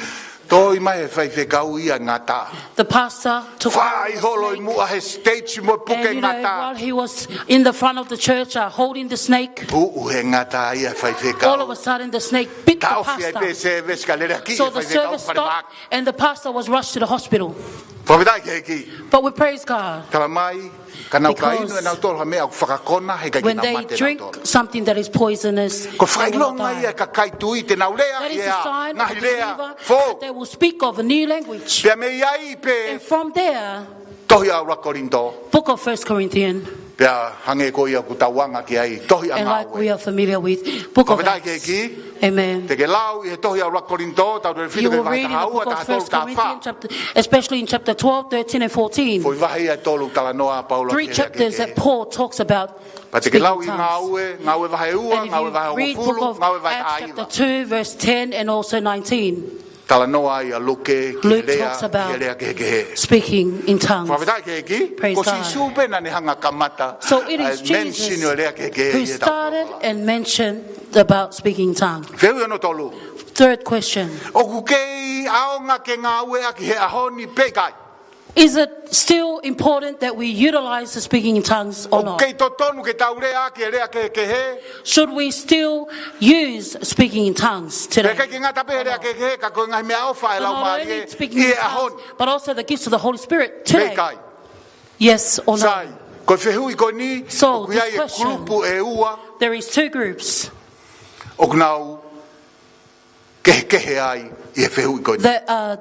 Toe ʻomai ʻe he faifekau ia e ngata. The pastor took hold of the snake. Fai holo ʻi muʻa he stage mo puke ngata. And, you know, while he was in the front of the church, uh, holding the snake, puʻu he ngata ia ʻa e faifekau. All of a sudden the snake bit the pastor. Taʻofi ai pē sēvesi ka lele hake ʻa e faifekau ki fale vaʻake. So the service stopped and the pastor was rushed to the hospital. Fakafetaʻi ki he ʻEiki. But we praise God. Tala mai, ka nau ka inu ʻe nautolu ha meʻa ʻoku fakakona, he ʻikai ke nau mate nautolu. Because when they drink something that is poisonous, they will not die. Ko e fakaʻilonga ia ʻa e kakai tui, te nau lea ʻi he ngaahi lea foʻou. That is the sign of the believer, that they will speak of a new language. Pea mei ai pē, and from there, tohi ʻa ʻuluaki Kolinitō. Book of First Corinthians. Pea hangē ko ia ʻoku tau anga ki ai, tohi ʻa Ngāue. And like we are familiar with, book of Acts. Fakafetaʻi ki he ʻEiki. Amen. Te ke lau ʻi he tohi ʻa ʻuluaki Kolinitō, tautefito ki he vahe taha ua, taha tolu, taha fā. You will read in the book of First Corinthians, chapter, especially in chapter twelve, thirteen, and fourteen. Foʻi vahe ia ʻe tolu ʻoku talanoa ʻa Paula ki he lea kehekehe. Three chapters that Paul talks about speaking in tongues. Pea te ke lau ʻi Ngāue, Ngāue vahe ua, Ngāue vahe hongofulu, Ngāue vahe taha hiva. And if you read book of Acts chapter two, verse ten, and also nineteen. Talanoa ai ʻa Luke ki he lea, ki he lea kehekehe. Luke talks about speaking in tongues. Fakafetaʻi ki he ʻEiki. Praise God. Ko Sīsū pē naʻa ne hanga ʻo kamata ʻa e mention ʻo e lea kehekehe ʻi heʻetau folofola. So it is Jesus who started and mentioned about speaking in tongues. Fehuʻi hono tolu. Third question. ʻOku kei ʻaonga ke ngāueʻaki he ʻaho ni pe ʻikai? Is it still important that we utilize the speaking in tongues or not? ʻOku kei totonu ke tau lea ʻaki e lea kehekehe? Should we still use speaking in tongues today? Pea ʻikai ke ngata pē he lea kehekehe, ka ko e ngaahi meʻaʻofa ʻa e Laumālie ʻi he ʻaho ni. But not only speaking in tongues, but also the gifts of the Holy Spirit today. Pe ʻikai? Yes or no? Sai, ko e fehuʻi ko eni, ʻoku ʻi ai e kulupu ʻe ua. So this question, there is two groups. ʻOku nau kehekehe ai ʻi he fehuʻi ko eni. That are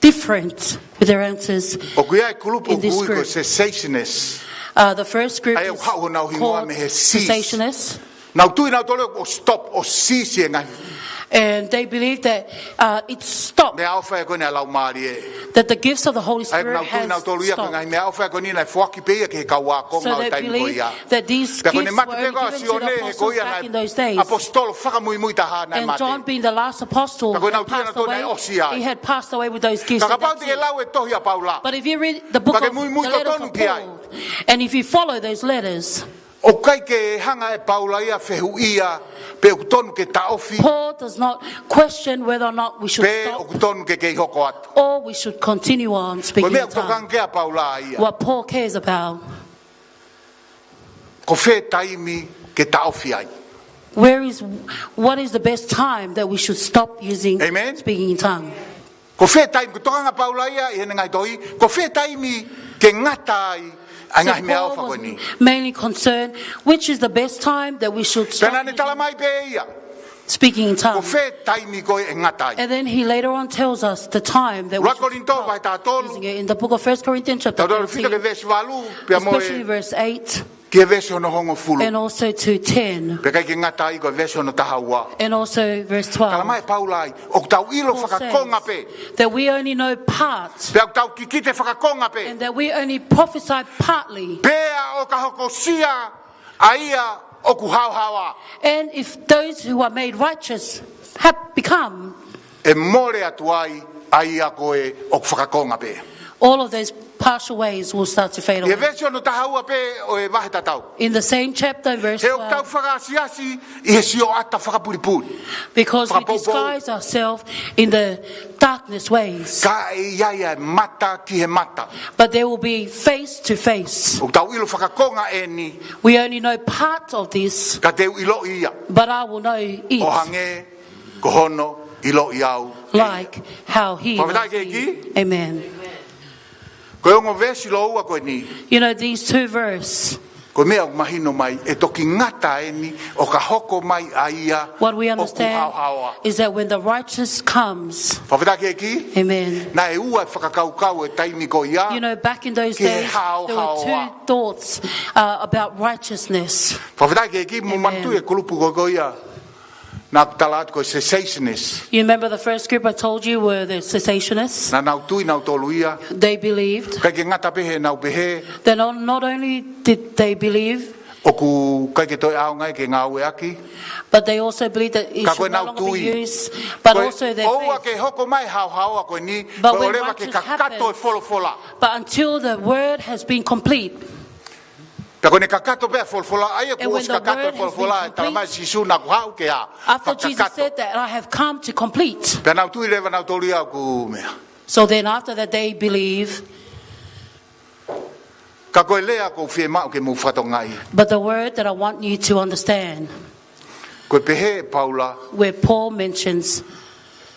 different with their answers in this group. ʻOku ʻi ai e kulupu ʻoku ui ko e cessationist. Uh, the first group ʻA ia is ʻoku haʻu honau hingoa called mei he cease. Cessationists. Nau tui nautolu ʻoku stop, ʻo cease e ngaahi And they believe that uh, it stopped, meʻaʻofa ko eni ʻa e Laumālie. That the gifts of the Holy Spirit has stopped. ʻA ia ʻoku nau tui nautolu ia ko e ngaahi meʻaʻofa ko eni naʻe foaki pē ia ki he kau ākonga ʻo e taimi ko ia. So they believe that these gifts were only given to the apostles back in those days. Pea ko e mate pē ko ā ʻa Sione he ko ia naʻe ʻaposetolo fakamuimui taha naʻe mate. And John, being the last apostle, had passed away. Pea ko e nau tui nautolu naʻe ʻosi ai. He had passed away with those gifts at that time. Ka kapau te ke lau e tohi ʻa Paula. But if you read the book of the letters of Paul, Pea ke muimui totonu ki ai. And if you follow those letters, ʻOku ʻikai ke hanga ʻe Paula ia ʻo fehuʻia pe ʻoku tonu ke taʻofi. Paul does not question whether or not we should stop. Pe ʻoku tonu ke kei hoko atu. Or we should continue on speaking in tongues. Ko e meʻa ʻoku tokanga ki ai ʻa Paula ia. What Paul cares about. Ko fē taimi ke taʻofi ai. Where is, what is the best time that we should stop using speaking in tongues? Amen. Ko fē taimi, ʻoku tokanga ʻa Paula ia ʻi heʻene ngaahi tohi, ko fē taimi ke ngata ai ʻa e ngaahi meʻaʻofa ko eni. So Paul was mainly concerned, which is the best time that we should stop using, Pea naʻa ne talamai pē ia, speaking in tongues. Ko fē taimi ko ē ʻe ngata ai. And then he later on tells us the time that we should stop using it. Ua Kolinitō vahe taha tolu. In the book of First Corinthians chapter thirteen, Tau talafika ki he veesi valu, pea mo e especially verse eight. Ki he veesi hono hongofulu. And also to ten. Pea ʻikai ke ngata ai ko e veesi hono taha ua. And also verse twelve. Talamai ʻe Paula ai, ʻoku tau ʻilo fakakonga pē. Paul says that we only know part. Pea ʻoku tau kikite fakakonga pē. And that we only prophesy partly. Pea ʻo ka hokosia ʻa ia ʻoku haohaoa. And if those who are made righteous have become ʻE mole atu ai ʻa ia ko ē ʻoku fakakonga pē. All of those partial ways will start to fade away. ʻI he veesi hono taha ua pē ʻo e vahe tatau. In the same chapter, verse twelve. He ʻoku tau fakaasiasi ʻi he sioʻata fakapulipuli. Because we disguise ourselves in the darkness ways. Fakapoupou. Ka ʻe ʻi ai ʻa e mata ki he mata. But there will be face to face. ʻOku tau ʻilo fakakonga eni. We only know part of this. Ka te u ʻiloʻi ia. But I will know it. ʻO hangē ko hono ʻiloʻi au. Like how he knows me. Fakafetaʻi ki he ʻEiki. Amen. Ko e ongo veesi lōua ko eni. You know, these two verse, Ko e meʻa ʻoku mahino mai, ʻe toki ngata eni ʻo ka hoko mai ʻa ia ʻoku haohaoa. What we understand is that when the righteous comes, Fakafetaʻi ki he ʻEiki. Amen. Naʻe ua e fakakaukau he taimi ko ia. You know, back in those days, there were two thoughts, Ki he haohaoa. Uh, about righteousness. Fakafetaʻi ki he ʻEiki, mou manatuʻi e kulupu ko ē ko ia. Amen. Naʻa ku tala atu ko e cessationists. You remember the first group I told you were the cessationists? Naʻa nau tui nautolu ia. They believed. ʻIkai ke ngata pē heʻenau pehē. Then not, not only did they believe, ʻOku ʻikai ke toe ʻaonga ia ke ngāueʻaki. But they also believe that it should no longer be used, but also their faith. Ka ko ʻenau tui. Ko e ʻoua ke hoko mai haohaoa ko eni, But when righteous happens, ko e ʻoleva ke kakato e folofola. But until the word has been complete, Pea ko ʻene kakato pē ʻa e folofola, ʻa ia kuo ʻosi kakato e folofola, ʻe talamai ʻe Sīsū naʻa ku haʻu ke fakakakato. And when the word has been complete, after Jesus said that, "I have come to complete." Pea nau tui leva nautolu ia ʻoku meʻa. So then after that they believe. Ka ko e lea ʻoku ou fiemaʻu ke mou fakatokangaʻi. But the word that I want you to understand, Ko e pehē ʻe Paula, where Paul mentions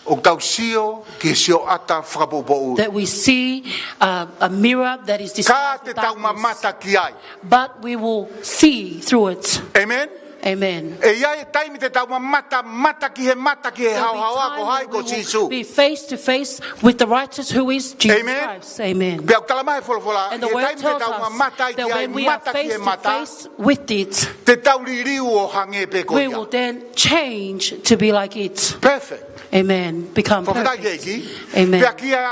ʻoku tau sio ki he sioʻata fakapoupou. That we see, uh, a mirror that is disguised in darkness. Ka te tau mamata ki ai. But we will see through it. Amen? Amen. ʻE ʻi ai e taimi te tau mamata, mata ki he mata ki he haohaoa ko hai ko Sīsū. There'll be times when we will be face to face with the righteous who is Jesus Christ. Amen. Amen. Pea ʻoku talamai ʻe he folofola, ʻi he taimi te tau mamata ai ki ai, mata ki he mata. And the word tells us that when we are face to face with it, Te tau liliu ʻo hangē pē ko ia. We will then change to be like it. Perfect. Amen. Become perfect. Fakafetaʻi ki he ʻEiki. Amen. Pea kia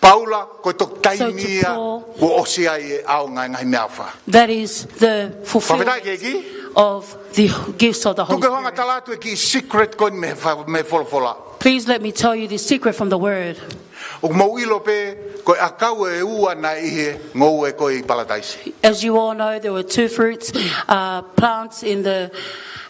Paula, ko e toki taimi ia, So to Paul, kuo ʻosi ai e ʻaonga e ngaahi meʻaʻofa. That is the fulfillment of the gifts of the Holy Spirit. Fakafetaʻi ki he ʻEiki. Tuku ke u hanga ʻo tala atu e kiʻi secret ko eni mei he fa-, mei he folofola. Please let me tell you the secret from the word. ʻOku mou ʻilo pē, ko e ʻakau ʻe ua naʻe ʻi he ngoue ko ē ʻi Palataisi. As you all know, there were two fruits, uh, plants in the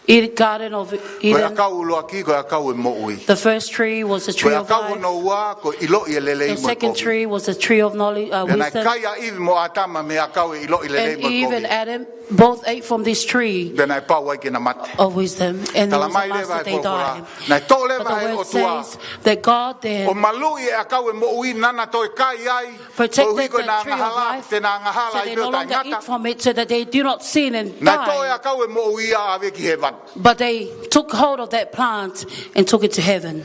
Ed-, Garden of Eden. Ko e ʻakau ʻuluaki, ko e ʻakau ʻo e moʻui. The first tree was the tree of life. Ko e ʻakau hono ua, ko e ʻiloʻi e lelei mo e kovi. The second tree was the tree of knowledge, uh, wisdom. Pea naʻe kai ʻa ʻIvi mo ʻĀtama mei he ʻakau ʻo e ʻiloʻi e lelei mo e kovi. And Eve and Adam both ate from this tree of wisdom, and the reason was that they died. Talamai leva ʻe he folofola, naʻe toʻo leva ʻe he ʻOtua, But the word says that God then ʻo maluʻi e ʻakau ʻo e moʻui naʻa na toe kai ai, protected that tree of life, koeʻuhi ko ʻena angahala, te na angahala ai pē ʻo taʻengata. So they no longer eat from it, so that they do not sin and die. Naʻe toʻo e ʻakau ʻo e moʻui ia ʻo ʻave ki hēvani. But they took hold of that plant and took it to heaven.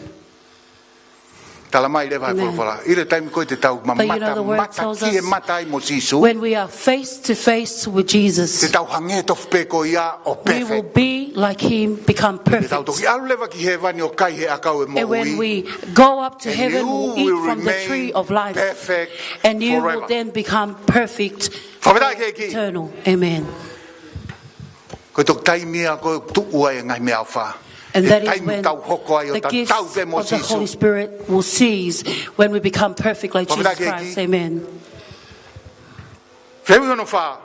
Tala mai leva he folofola, ʻi he taimi ko ē te tau mamata, mata ki he mata ai mo Sīsū, when we are face to face with Jesus, te tau hangē tofu pē ko ia ʻo perfect. We will be like him, become perfect. Te tau toki ʻalu leva ki hēvani ʻo kai he ʻakau ʻo e moʻui. And when we go up to heaven, we'll eat from the tree of life. And you will then become perfect, eternal. Amen. Ko e toki taimi ia ko ē ʻoku tuʻu ai e ngaahi meʻaʻofa. And that is when the gifts of the Holy Spirit will cease when we become perfect like Jesus Christ. Amen. Fehuʻi hono fā.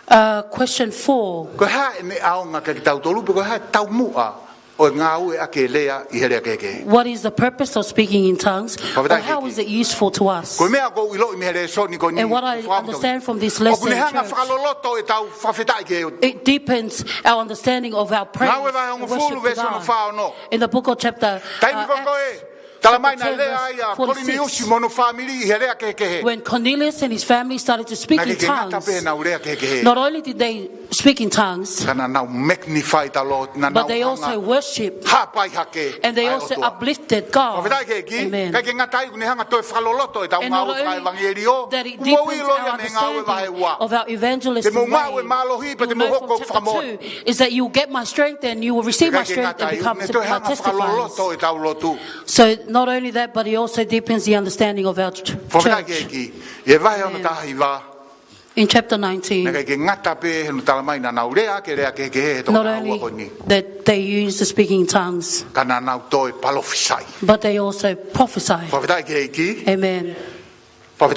Uh, question four. Ko e hā e meʻa ʻaonga kiate kitautolu, pe ko e hā e taumuʻa ʻo e ngāueʻaki e lea ʻi he lea kehekehe? What is the purpose of speaking in tongues? Or how is it useful to us? Ko e meʻa ʻoku ou ʻiloʻi mei he lēsoni ko eni, and what I understand from this lesson, ʻoku ne hanga fakaloloto ʻetau fakafetaʻi ki he ʻOtua. It deepens our understanding of our praise and worship to God. Ngāue vahe hongofulu veesi hono fā ono. In the book of chapter, uh, Acts, Tala mai naʻe lea ai ʻa Koliniusi mo hono fāmili ʻi he lea kehekehe. When Cornelius and his family started to speak in tongues, not only did they speak in tongues, ka naʻa nau magnify the Lord, naʻa nau hanga ʻo hapai hake ʻa e ʻOtua. Amen. Ka ʻoku ʻikai ke ngata ai, ʻoku ne hanga toe fakaloloto ʻetau ngāue fakaʻevangeliō. That it deepens our understanding of our evangelistic way. Te mou maʻu e mālohi, pea te mou hoko ʻo fakamoʻoni. Is that you will get my strength and you will receive my strength and become my testifiers. So not only that, but it also deepens the understanding of our ch-, church. Amen. In chapter nineteen, naʻe ʻikai ke ngata pē he naʻe tala mai naʻa nau lea ʻaki e lea kehekehe he toko taha ua ko eni, that they used the speaking in tongues, ka naʻa nau toe palōfisai. But they also prophesied. Amen. Ko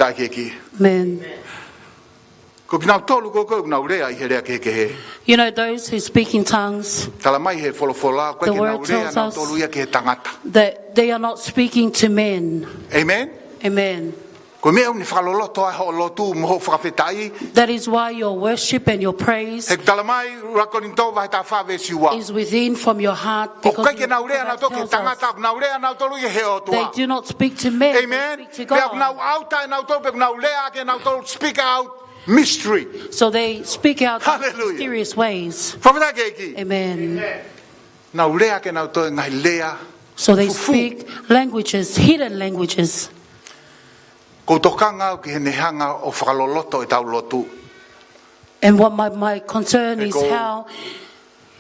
kinautolu ko ē ʻoku nau lea ʻi he lea kehekehe, you know, those who speak in tongues, tala mai he folofola, ʻoku ʻikai ke nau lea nautolu ia ki he tangata. The word tells us that they are not speaking to men. Amen. Amen. Ko e meʻa ʻoku ne fakaloloto ai hoʻo lotu mo hoʻo fakafetaʻi. That is why your worship and your praise, he ʻoku tala mai ʻuluaki Kolinitō vahe taha fā veesi ua, is within from your heart, because your heart tells us, ʻoku ʻikai ke nau lea nautolu ki he tangata, ʻoku nau lea nautolu ia ki he ʻOtua. They do not speak to men, they speak to God. Amen. Pea ʻoku nau ʻauta ʻe nautolu, pea ʻoku nau lea ʻaki ʻe nautolu, speak out mystery. So they speak out in mysterious ways. Hallelujah. Fakafetaʻi ki he ʻEiki. Amen. Nau lea ʻaki ʻe nautolu e ngaahi lea fufū. So they speak languages, hidden languages. Ko e tokanga au ki heʻene hanga ʻo fakaloloto ʻetau lotu. And what my, my concern is how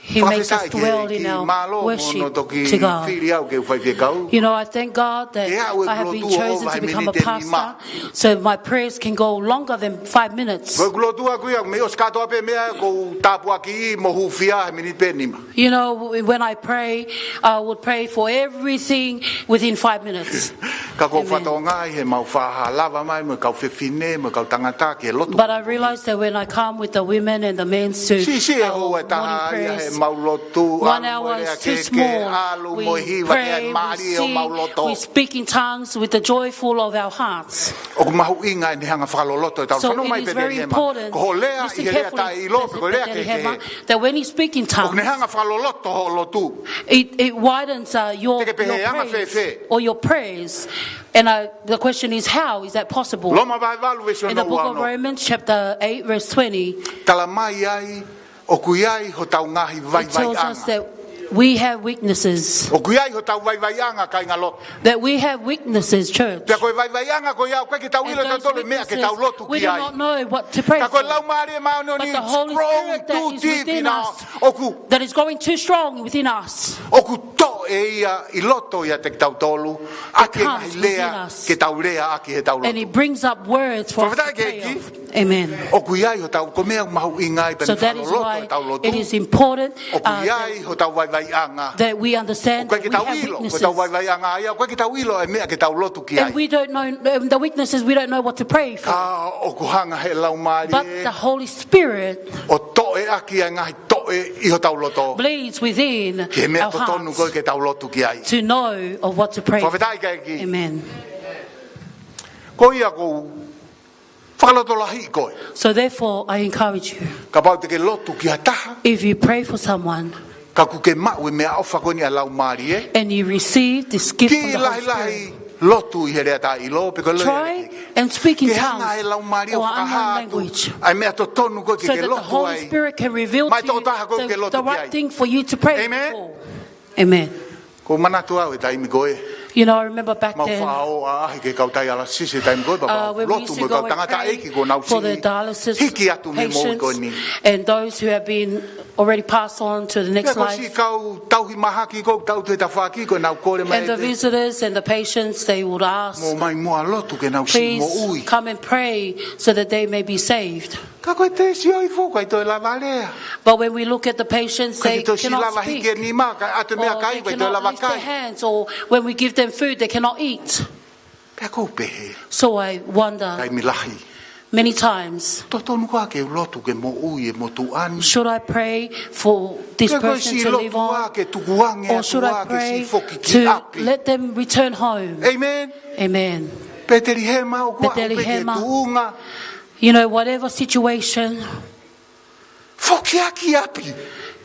he makes us dwell in our worship to God. Fakafetaʻi ki he ʻEiki, mālō hono toki fili au ke u fai fekau. You know, I thank God that I have been chosen to become a pastor, so my prayers can go longer than five minutes. Ko ʻeku lotu ʻaʻaku ia, mei ʻosi kātoa pē meʻa ʻoku ou tāpuakiʻi mo hūfia he miniti pē ʻe nima. You know, when I pray, I would pray for everything within five minutes. Ka ʻoku ou fatongia he mau faʻahi lava mai mo e kau fefine mo e kau tangata ke lotu. But I realize that when I come with the women and the men to our morning prayers, one hour is too small. Siʻisiʻi e houa ʻe taha ia he mau lotu, ʻalu mo e lea kehekehe, ʻalu mo e hiva, ke ʻai mālie ʻo mau loto. We pray, we sing, we speak in tongues with the joyful of our hearts. ʻOku mahuʻinga ʻene hanga fakaloloto ʻetau lotu. So it is very important, listen carefully, Pastor Hema, that when you speak in tongues, ʻoku ne hanga fakaloloto hoʻo lotu. It, it widens, uh, your, your praise or your prayers. Te ke pehē ange fēfē? And, uh, the question is, how is that possible? Loma vahe valu veesi hono ua ono. In the book of Romans, chapter eight, verse twenty, tala mai ai, ʻoku ʻi ai hotau ngaahi vaivaiʻanga. It tells us that we have weaknesses. ʻOku ʻi ai hotau vaivaiʻanga, kāinga lotu. That we have weaknesses, church. Pea ko e vaivaiʻanga ko ia, ʻoku ʻikai ke tau ʻilo ʻe tautolu e meʻa ke tau lotu ki ai. And those weaknesses, we do not know what to pray for. Ka ko e Laumālie Māʻoniʻoni, it's growing too deep in us. But the Holy Spirit that is within us, that is growing too strong within us. ʻOku toʻe ia ʻi loto ʻiate kitautolu, ʻaki e ngaahi lea ke tau lea ʻaki heʻetau lotu. It comes within us. And it brings up words for us to pray of. Fakafetaʻi ki he ʻEiki. Amen. ʻOku ʻi ai hotau, ko e meʻa mahuʻinga ai pē ʻene fakaloloto ʻetau lotu. So that is why it is important, uh, that we, ʻOku ʻi ai hotau vaivaiʻanga. That we understand that we have weaknesses. ʻOku ʻikai ke tau ʻilo, ko hotau vaivaiʻanga ia, ʻoku ʻikai ke tau ʻilo e meʻa ke tau lotu ki ai. And we don't know, um, the weaknesses, we don't know what to pray for. Ka ʻoku hanga he Laumālie, but the Holy Spirit, ʻo toʻe ʻaki e ngaahi toʻe ʻi hotau loto, bleeds within our hearts, ki he meʻa totonu ko ē ke tau lotu ki ai, to know of what to pray for. Fakafetaʻi ki he ʻEiki. Amen. Ko ia ʻoku ou fakalotolahiʻi koe. So therefore, I encourage you. Kapau te ke lotu ki ha taha, if you pray for someone, ka ʻoku ke maʻu e meʻaʻofa ko eni ʻa e Laumālie, and you receive this gift from the Holy Spirit, kiʻi lahilahi lotu ʻi he lea taʻeʻiloa, pe ko e lea kehekehe. Try and speak in tongues or unknown language. Ke hanga he Laumālie ʻo fakahā atu ʻa e meʻa totonu ko ē ke ke lotu ai. So that the Holy Spirit can reveal to you the, the right thing for you to pray for. Maʻa e tokotaha ko ē ʻoku ke lotu ki ai. Amen. Amen. ʻOku ou manatu au he taimi ko ē You know, I remember back then, mau faʻa ō ʻaʻahi ki he kau taialasisi he taimi ko ē, pea mau lotu mo e kau tangataʻeiki kuo nau siʻi hiki atu mei he moʻui ko eni. And those who have been already passed on to the next life. Pea ko e siʻi kau tauhi mahaki ko ē ʻoku tau ō he tafaʻaki ko ē, nau kole mai, and the visitors and the patients, they would ask, mou ōmai muʻa ʻo lotu ke nau siʻi moʻui. Please come and pray so that they may be saved. Ka ko e tesi ʻo e foʻi, ʻikai toe lava lea. But when we look at the patients, they cannot speak. Ka ko e tesi lava hiki e nima, ka ʻoatu e meʻakai, ʻikai toe lava kai. Or they cannot lift their hands, or when we give them food, they cannot eat. Pea ʻoku ou pehē. So I wonder, taimi lahi, many times, totonu koā ke u lotu ke moʻui e motuʻa ni? Should I pray for this person to live on? Pe ko e siʻi lotu ā ke tukuange atu ā ke siʻi foki ki ʻapi? Or should I pray to let them return home? Amen. Amen. Petelihema, ʻoku ʻaupito e tuʻunga. You know, whatever situation, foki ā ki ʻapi.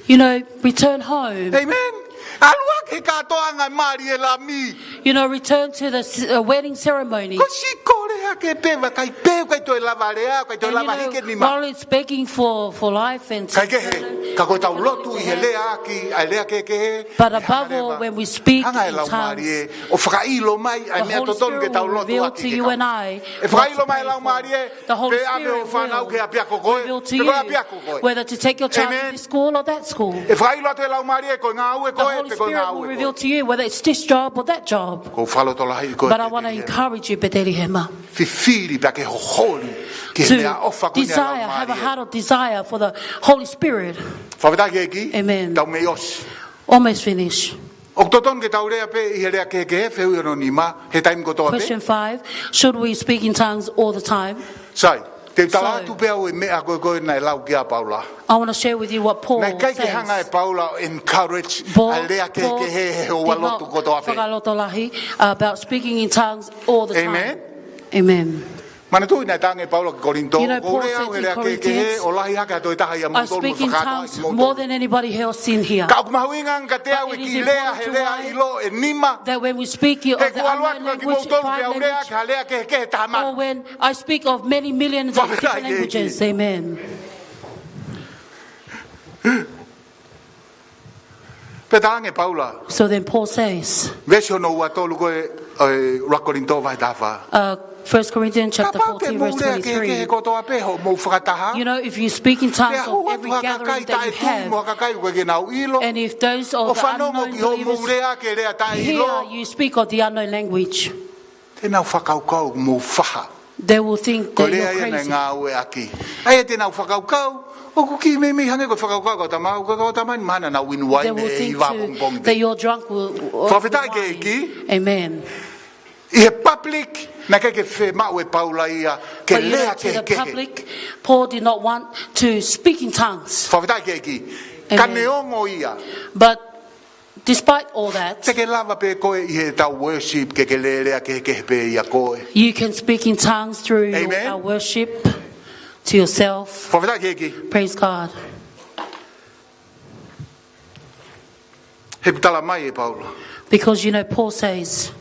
You know, return home. Amen. ʻAlu ā ki he kātoanga ʻo e mali ʻo e Lami. You know, return to the s-, uh, wedding ceremony. Ko e siʻi kole hake pē, vakai pē, ʻikai toe lava lea, ʻikai toe lava hiki e nima. And, you know, while it's begging for, for life and children, ʻikai ke he, ka ko ʻetau lotu ʻi he lea ʻaki ʻa e lea kehekehe, but above all, when we speak in tongues, hanga ʻe he Laumālie ʻo fakaʻilo mai ʻa e meʻa totonu ke tau lotu ʻaki ki ai. The Holy Spirit will reveal to you and I what to pray for. ʻE fakaʻilo mai e Laumālie, pe ʻave hoʻo fānau ki he ʻapiako ko ē, pe ko e ʻapiako ko ē. Amen. Pe ʻave hoʻo fānau ki he ʻapiako ko ē. Whether to take your child to this school or that school. ʻE fakaʻilo atu e Laumālie ko e ngāue ko ē, pe ko e ngāue ko ē. The Holy Spirit will reveal to you whether it's this job or that job. ʻOku ou fakalotolahiʻi koe, Petelihema. But I wanna encourage you, Petelihema. Fifili pea ke hoholi ki he meʻaʻofa ko eni ʻa e Laumālie. To desire, have a heart of desire for the Holy Spirit. Fakafetaʻi ki he ʻEiki. Amen. Tau mei ʻosi. Almost finished. ʻOku totonu ke tau lea pē ʻi he lea kehekehe, fehuʻi hono nima, he taimi kotoa pē? Question five, should we speak in tongues all the time? Sai, te u tala atu pē au e meʻa ko ē naʻe lau ki ai ʻa Paula. So, I wanna share with you what Paul says. Naʻe ʻikai ke hanga ʻe Paula ʻo encourage ʻa e lea kehekehe he houa lotu kotoa pē. Paul, Paul did not, did not fakalotolahi about speaking in tongues all the time. Amen. Amen. Manatuʻi naʻe talaange ʻe Paula ki Kolinitō, you know, Paul said to Corinthians, ʻoku ou lea au he lea kehekehe ʻo lahi hake ʻa e tokotaha ʻiate kimoutolu mo e fakakātoa kimoutolu. I speak in tongues more than anybody else in here. Ka ʻoku mahuʻinga ange kiate au e kiʻi lea he lea ʻilo ʻe nima. But it is important to I that when we speak of the unknown language, five language, he kuo ʻalu atu ʻa kimoutolu pea u lea ki ha lea kehekehe ʻe taha mano. Or when I speak of many millions of different languages. Fakafetaʻi ki he ʻEiki. Amen. Pea talaange ʻe Paula. So then Paul says, veesi hono ua tolu ko ē, ʻo e ʻuluaki Kolinitō vahe taha fā. Uh, First Corinthians chapter fourteen, verse twenty-three. Kapau te mou lea kehekehe kotoa pē hoʻomou fakataha. You know, if you speak in tongues of every gathering that you have, pea hū atu ha kakai taʻe tū mo ha kakai ʻoku ʻikai ke nau ʻilo, and if those of the unknown believers hear you speak of the unknown language, ʻo fanongo ki hoʻomou lea ki he lea taʻe ʻilo, te nau fakakaukau ʻoku mou faha. They will think that you're crazy. Ko e lea ia naʻe ngāueʻaki. ʻA ia te nau fakakaukau ʻoku kiʻi meimei hangē ko e fakakaukau ʻa e kau tama, ko e kau tama ni mahalo naʻa nau inu ai mei he hiva pongipongi pē. They will think too that you're drunk with, uh, wine. Fakafetaʻi ki he ʻEiki. Amen. ʻI he public, naʻe ʻikai ke fiemaʻu ʻe Paula ia ke lea kehekehe. But you know, to the public, Paul did not want to speak in tongues. Fakafetaʻi ki he ʻEiki. Amen. Ka neongo ia. But despite all that, te ke lava pē koe ʻi heʻetau worship ke ke lea kehekehe pē ʻia koe. You can speak in tongues through your, amen, our worship to yourself. Fakafetaʻi ki he ʻEiki. Praise God. He ʻoku talamai ʻe Paula. Because, you know, Paul says,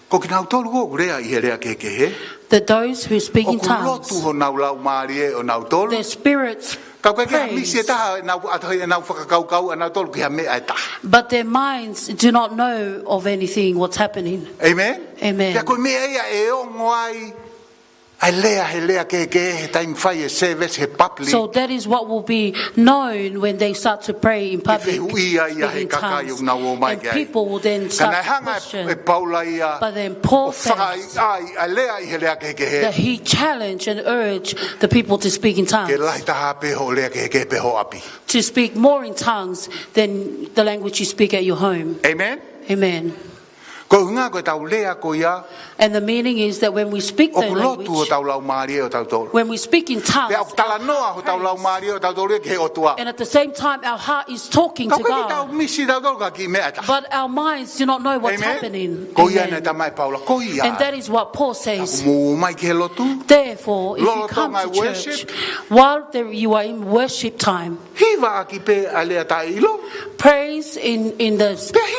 ko kinautolu ʻoku lea ʻi he lea kehekehe, that those who speak in tongues, ʻoku lotu honau laumālie ʻonautolu. Their spirits prays. Ka ʻoku ʻikai ke misi ʻe taha ʻenau, ʻa e taha ʻenau fakakaukau ʻanautolu ki ha meʻa ʻe taha. But their minds do not know of anything, what's happening. Amen? Amen. Pea ko e meʻa ia ʻe ongo ai ʻa e lea he lea kehekehe he taimi fai e service he public. So that is what will be known when they start to pray in public, speak in tongues. ʻE fehuʻia ia he kakai ʻoku nau ō mai ki ai. And people will then start to question. Ka naʻe hanga ʻe Paula ia ʻo fakaʻaiʻai ʻa e lea ʻi he lea kehekehe. But then Paul says that he challenged and urged the people to speak in tongues. Ke lahi taha pē hoʻo lea kehekehe pē ho ʻapi. To speak more in tongues than the language you speak at your home. Amen? Amen. Ko e ʻuhinga ko ʻetau lea ko ia, and the meaning is that when we speak that language, ʻoku lotu hotau laumālie ʻotautolu. When we speak in tongues, pea ʻoku talanoa hotau laumālie ʻotautolu ia ki he ʻOtua. And at the same time, our heart is talking to God. Ka ʻoku ʻikai ke tau misi tautolu ki ha kiʻi meʻa ʻe taha. But our minds do not know what's happening. Amen. Ko ia naʻe talamai ʻe Paula, ko ia. And that is what Paul says. Ka ʻoku mou ō mai ki he lotu, therefore, if you come to church, lolotonga e worship, while there, you are in worship time, hivaʻaki pē ʻa e lea taʻeʻilo. Praise in, in the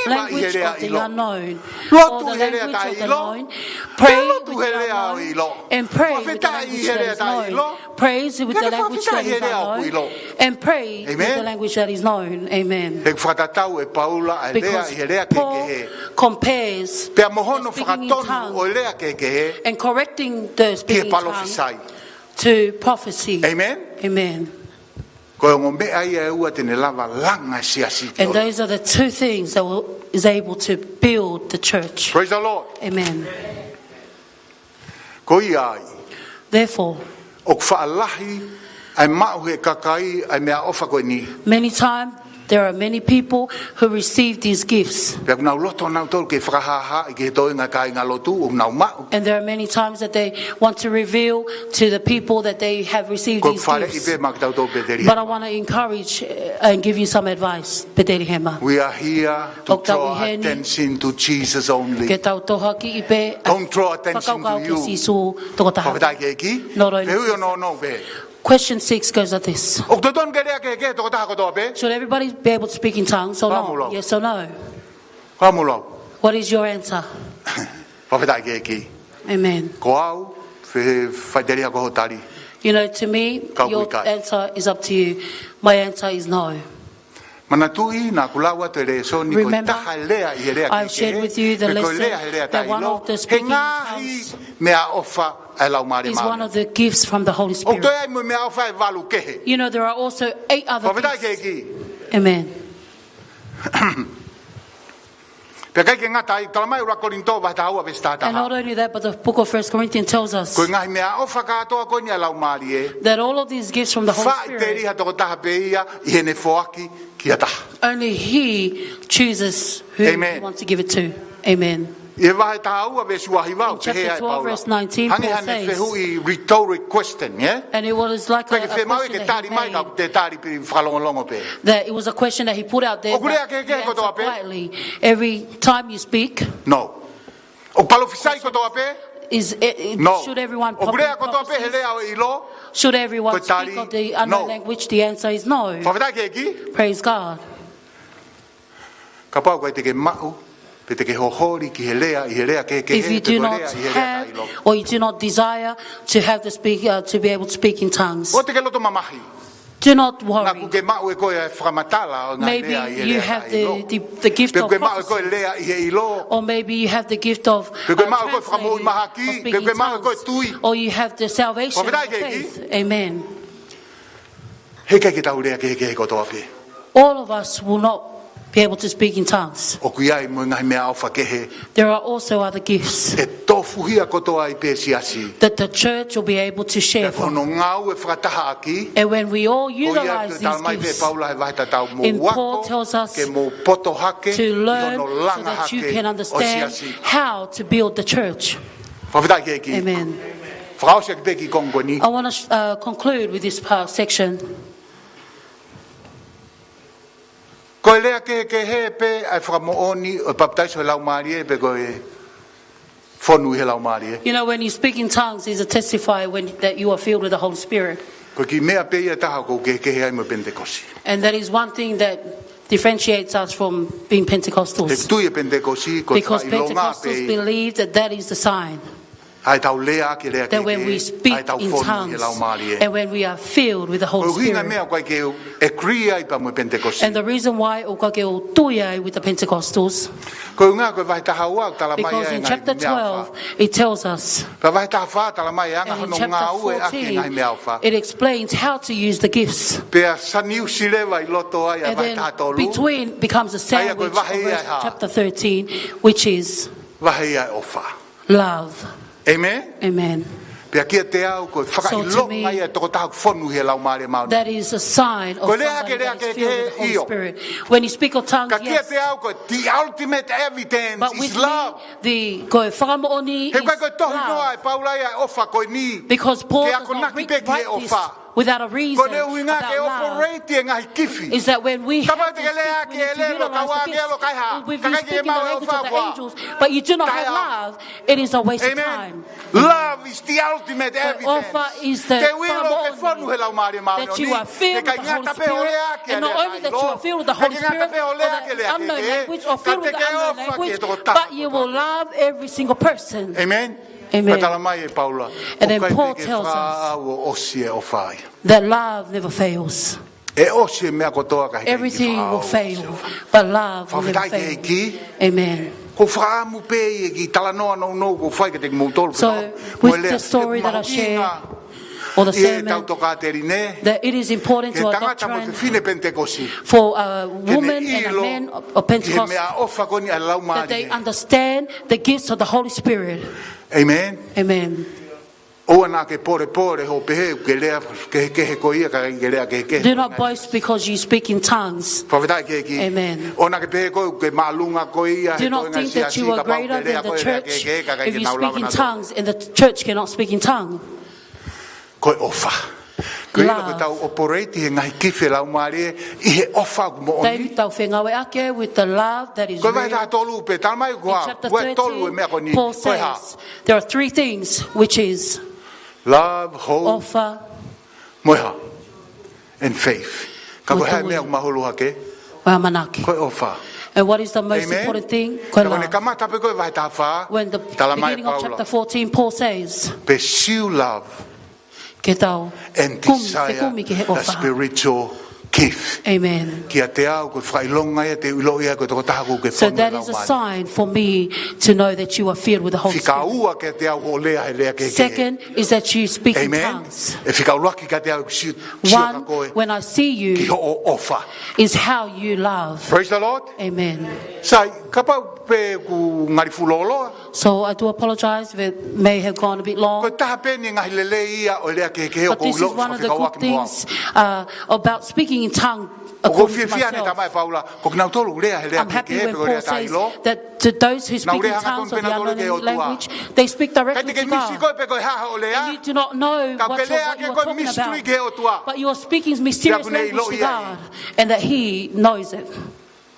language of the unknown. Pea hiva ʻi he lea ʻilo. Lotu he lea taʻeʻilo. Pray with the unknown and pray with the language that is known. Praise with the language that is unknown and pray with the language that is known. Amen. He fakatatau ʻe Paula ʻa e lea ʻi he lea kehekehe. Because Paul compares the speaking in tongues and correcting the speaking in tongues to prophecy. Amen. Ko e ongo meʻa ia ʻe ua te ne lava langa e siasi ki ai. And those are the two things that will, is able to build the church. Praise the Lord. Amen. Ko ia ai. Therefore, ʻoku faʻa lahi ʻa e maʻu he kakai ʻa e meʻaʻofa ko eni. Many times, there are many people who receive these gifts. Pea ʻoku nau loto nautolu ke fakahāhāʻi ki he toenga kāingalotu ʻoku nau maʻu. And there are many times that they want to reveal to the people that they have received these gifts. Ko e faleʻi pē maʻa kitautolu Petelihema. But I want to encourage, uh, and give you some advice, Petelihema. We are here to draw attention to Jesus only. Ke tau tohoakiʻi pē, don't draw attention to you. Fakakaukau kia Sīsū tokotaha. Fakafetaʻi ki he ʻEiki. Not only Jesus. Fehuʻi hono ono pē. Question six goes like this. ʻOku totonu ke lea kehekehe e tokotaha kotoa pē? Should everybody be able to speak in tongues or not? Yes or no? Fakamulau. What is your answer? Fakafetaʻi ki he ʻEiki. Amen. Ko au, fe-, faʻiteliha ko hoʻo tali. You know, to me, your answer is up to you. My answer is no. Manatuʻi, naʻa ku lau atu e lēsoni, ko e taha e lea ʻi he lea kehekehe, pe ko e lea he lea taʻeʻilo, he ngaahi meʻaʻofa ʻa e Laumālie Māʻoniʻoni. Is one of the gifts from the Holy Spirit. ʻOku toe ʻi ai mo e meʻaʻofa ʻe valu kehe. You know, there are also eight other gifts. Fakafetaʻi ki he ʻEiki. Amen. Pea ʻikai ke ngata ai, talamai ʻe ʻuluaki Kolinitō vahe taha ua veesi taha taha. And not only that, but the book of First Corinthians tells us ko e ngaahi meʻaʻofa kātoa ko eni ʻa e Laumālie, that all of these gifts from the Holy Spirit, faʻiteliha tokotaha pē ia ʻi heʻene foaki ki ha taha. Only he chooses who he wants to give it to. Amen. ʻI he vahe taha ua veesi ua hiva, pehē ʻe Paula. In chapter twelve, verse nineteen, Paul says, hangē ha fehuʻi rhetoric question, yeah? And it was like a, a question that he made. ʻIkai ke fiemaʻu ke tali mai, ka te tali pē fakalongolongo pē. That it was a question that he put out there, but he answered quietly. ʻOku lea kehekehe kotoa pē? Every time you speak, no. ʻOku palōfisai kotoa pē? Is, eh, eh, no. Should everyone prophe-, ʻOku lea kotoa pē he lea ʻo e ʻilo? Should everyone speak of the unknown language? Ko e tali, no. The answer is no. Fakafetaʻi ki he ʻEiki. Praise God. Kapau ʻoku ʻikai te ke maʻu, pe te ke hoholi ki he lea, ʻi he lea kehekehe, pe ko e lea, ʻi he lea taʻeʻilo. If you do not have or you do not desire to have the speak, uh, to be able to speak in tongues, ʻoua te ke loto mamahi. Do not worry. Naʻa ʻoku ke maʻu ʻe koe ʻa e fakamatala ʻo e ngaahi lea ʻi he lea taʻeʻilo. Maybe you have the, the, the gift of prophecy. Pe ʻoku ke maʻu ʻe koe e lea ʻi he ʻilo. Or maybe you have the gift of, uh, translating, of speaking in tongues. Pe ʻoku ke maʻu ʻe koe e fakamoʻui mahaki. Pe ʻoku ke maʻu ʻe koe e tui. Or you have the salvation of faith. Fakafetaʻi ki he ʻEiki. Amen. He ʻikai ke tau lea kehekehe kotoa pē. All of us will not be able to speak in tongues. ʻOku ʻi ai mo e ngaahi meʻaʻofa kehe. There are also other gifts. ʻE tofuhia kotoa ai pē siasi. That the church will be able to share from. Pea ko hono ngāue fakatahaʻaki. And when we all utilize these gifts, ko ia ʻoku talamai pē ʻe Paula he vahe tatau, mou ako, ke mou poto hake, ʻi hono langa hake ʻo e siasi. And Paul tells us to learn so that you can understand how to build the church. Fakafetaʻi ki he ʻEiki. Amen. Fakaʻosi ʻaki pē ki he konga ko eni. I wanna, uh, conclude with this part, section. Ko e lea kehekehe pē ʻa e fakamoʻoni ʻo e papitaiso ʻi he Laumālie pe ko e fonu ʻi he Laumālie. You know, when you speak in tongues is a testify when, that you are filled with the Holy Spirit. Ko e kiʻi meʻa pē ia ʻe taha ʻoku kehekehe ai mo e Penitekosi. And that is one thing that differentiates us from being Pentecostals. He ʻoku tui e Penitekosi, ko e fakaʻilonga pē ia. Because Pentecostals believe that that is the sign. ʻA ʻetau lea ʻaki e lea kehekehe, ʻa ʻetau fonu ʻi he Laumālie. That when we speak in tongues and when we are filled with the Holy Spirit. Ko e ʻuhinga e meʻa ʻoku ʻikai ke u agree ai pea mo e Penitekosi. And the reason why ʻoku ʻikai ke u tui ai with the Pentecostals, Ko e ʻuhinga ko e vahe taha ua ʻoku talamai ai e ngaahi meʻaʻofa. Because in chapter twelve, it tells us, Pea vahe taha fā talamai e anga hono ngāueʻaki e ngaahi meʻaʻofa. And in chapter fourteen, it explains how to use the gifts. Pea saniusi leva ʻi loto ai ʻa e vahe taha tolu. And then between becomes a sandwich of verse chapter thirteen, ʻa ia ko e vahe ia ʻe taha. Which is Vahe ia ʻe ʻofa. Love. Amen? Amen. Pea kiate au ko e fakaʻilonga ia ʻo e tokotaha ʻoku fonu ʻi he Laumālie Māʻoniʻoni. So to me, that is a sign of somebody that is filled with the Holy Spirit. Ko e lea ke lea kehekehe, ʻio. When you speak of tongues, yes. Ka kiate au ko e the ultimate evidence is love. But with me, the, ko e fakamoʻoni is love. He ʻikai ko e tohi noa ʻe Paula ia e ʻofa ko eni. Because Paul does not write, write this Ke akonaki pē ki he ʻofa. without a reason. Ko e ʻuhinga ke operate e ngaahi kifi. Is that when we have this gift, we need to utilize the gifts. If you use speaking the language of the angels, but you do not have love, it is a waste of time. Love is the ultimate evidence. Te ui lo ke fonu he Laumālie Māʻoniʻoni. He ʻikai ngata pē ʻo lea ʻaki e lea ʻa e ʻilo. Ka ko e ʻofa is the foremost that you are filled with the Holy Spirit, and not only that you are filled with the Holy Spirit, but that they understand the gifts of the Holy Spirit. He ʻikai ngata pē ʻo lea ʻaki e lea kehekehe, ka te ke ʻofa ki he tokotaha kotoa. But you will love every single person. Amen. Amen. Ka talamai ʻe Paula, ʻoku ʻikai te ke fakaʻau ʻo ʻosi e ʻofa ia. And then Paul tells us that love never fails. ʻE ʻosi e meʻa kotoa ka ʻikai ke fakaʻau ʻo ʻosi e ʻofa. Everything will fail, but love will never fail. Fakafetaʻi ki he ʻEiki. Amen. Ko e fakaʻamu pē ia ki he talanoa nounou kuo fai kiate kimoutolu. So, with the story that I share, or the sermon, ʻOku mahuʻinga ʻi heʻetau tokāteline, that it is important to our doctrine, ki he tangata mo e fefine Penitekosi, for a woman and a man of Pentecost, ke ne ʻilo ki he meʻaʻofa ko eni ʻa e Laumālie, that they understand the gifts of the Holy Spirit. Amen. Amen. ʻOua naʻa ke polepole hoʻo pehē ʻoku ke lea kehekehe koe ia ka ʻikai ke lea kehekehe. Do not boast because you speak in tongues. Fakafetaʻi ki he ʻEiki. Amen. ʻOua naʻa ke pehē koe ʻoku ke māʻolunga koe ia he toenga siasi kapau ʻoku ke lea koe e lea kehekehe ka ʻikai ke nau lava nautolu. Do not think that you are greater than the church if you speak in tongues. Ko e ʻofa. Ko e ʻilo ke tau operate he ngaahi kifi ʻa e Laumālie ʻi he ʻofa ʻoku moʻoni. Love. David, tau fengāueʻaki with the love that is real. Ko e vahe taha tolu pē, talamai ko e hā, ua tolu e meʻa ko eni, ko e hā. In chapter thirteen, Paul says, there are three things, which is ʻofa, mo e hā, and faith. Ka ko e hā e meʻa ʻoku mahulu hake? Mo e ʻamanaki. Ko e ʻofa. And what is the most important thing? Amen. Ko e love. Ka ko ʻene kamata pē ko e vahe taha fā, talamai ʻe Paula, when the beginning of chapter fourteen, Paul says, pursue love, ke tau kumi, fekumi ki he ʻofa, and desire the spiritual gift. Amen. Kiate au ko e fakaʻilonga ia te u ʻilo ia ko e tokotaha ʻoku ke fonu he Laumālie. So that is a sign for me to know that you are filled with the Holy Spirit. Fika ua kiate au hoʻo lea he lea kehekehe. Second is that you speak in tongues. Amen. ʻE fika ʻuluaki kiate au ʻeku sio, sio kia koe, one, when I see you, ki hoʻo ʻofa, is how you love. Praise the Lord. Amen. Sai, kapau pē ʻoku ngali fuʻu lōloa. So I do apologize if it may have gone a bit long. Ko e taha pē eni e ngaahi lelei ia ʻo e lea kehekehe ʻoku ou ʻiloʻi fakafekauʻaki mo au. But this is one of the good things, uh, about speaking in tongue, according to myself. ʻOku ou fiefia ʻanenai, talamai ʻe Paula, ko kinautolu ʻoku lea he lea kehekehe pe ko e lea taʻeʻilo, I'm happy when Paul says that to those who speak in tongues of the unknown language, they speak directly to God. Nau lea hangatonu pē ʻenau tolu ki he ʻOtua. And you do not know what you're, what you're talking about. Kae te ke misi koe pē ko e misi tui ki he ʻOtua. But you are speaking mysterious language to God, and that He knows it. Pea ʻoku ne ʻiloʻi ia.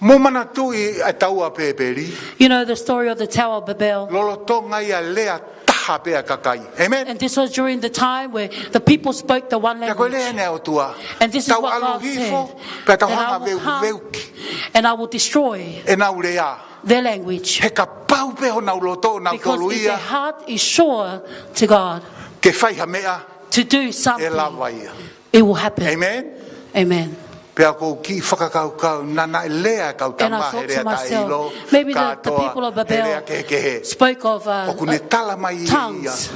Mou manatuʻi ʻa e Taua ʻo Pēpeli. You know the story of the Tower of Babel. Lolotonga ia e lea taha pē ʻa e kakai. Amen. And this was during the time where the people spoke the one language. Pea ko e lea eni ʻa e ʻOtua. And this is what God said, that I will come, Tau ʻalu hifo, pea tau hanga ʻo veuveuki and I will destroy ʻenau lea, their language. He kapau pē honau loto ʻonautolu ia, because if their heart is sure to God, ke fai ha meʻa, to do something, ʻe lava ia. It will happen. Amen. Amen. Pea ʻoku ou kiʻi fakakaukau, naʻa nau lea e kau tama he lea taʻeʻilo, kātoa he lea kehekehe. And I thought to myself, maybe the, the people of Babel spoke of, uh, ʻOku ne talamai ʻe ia, tongues.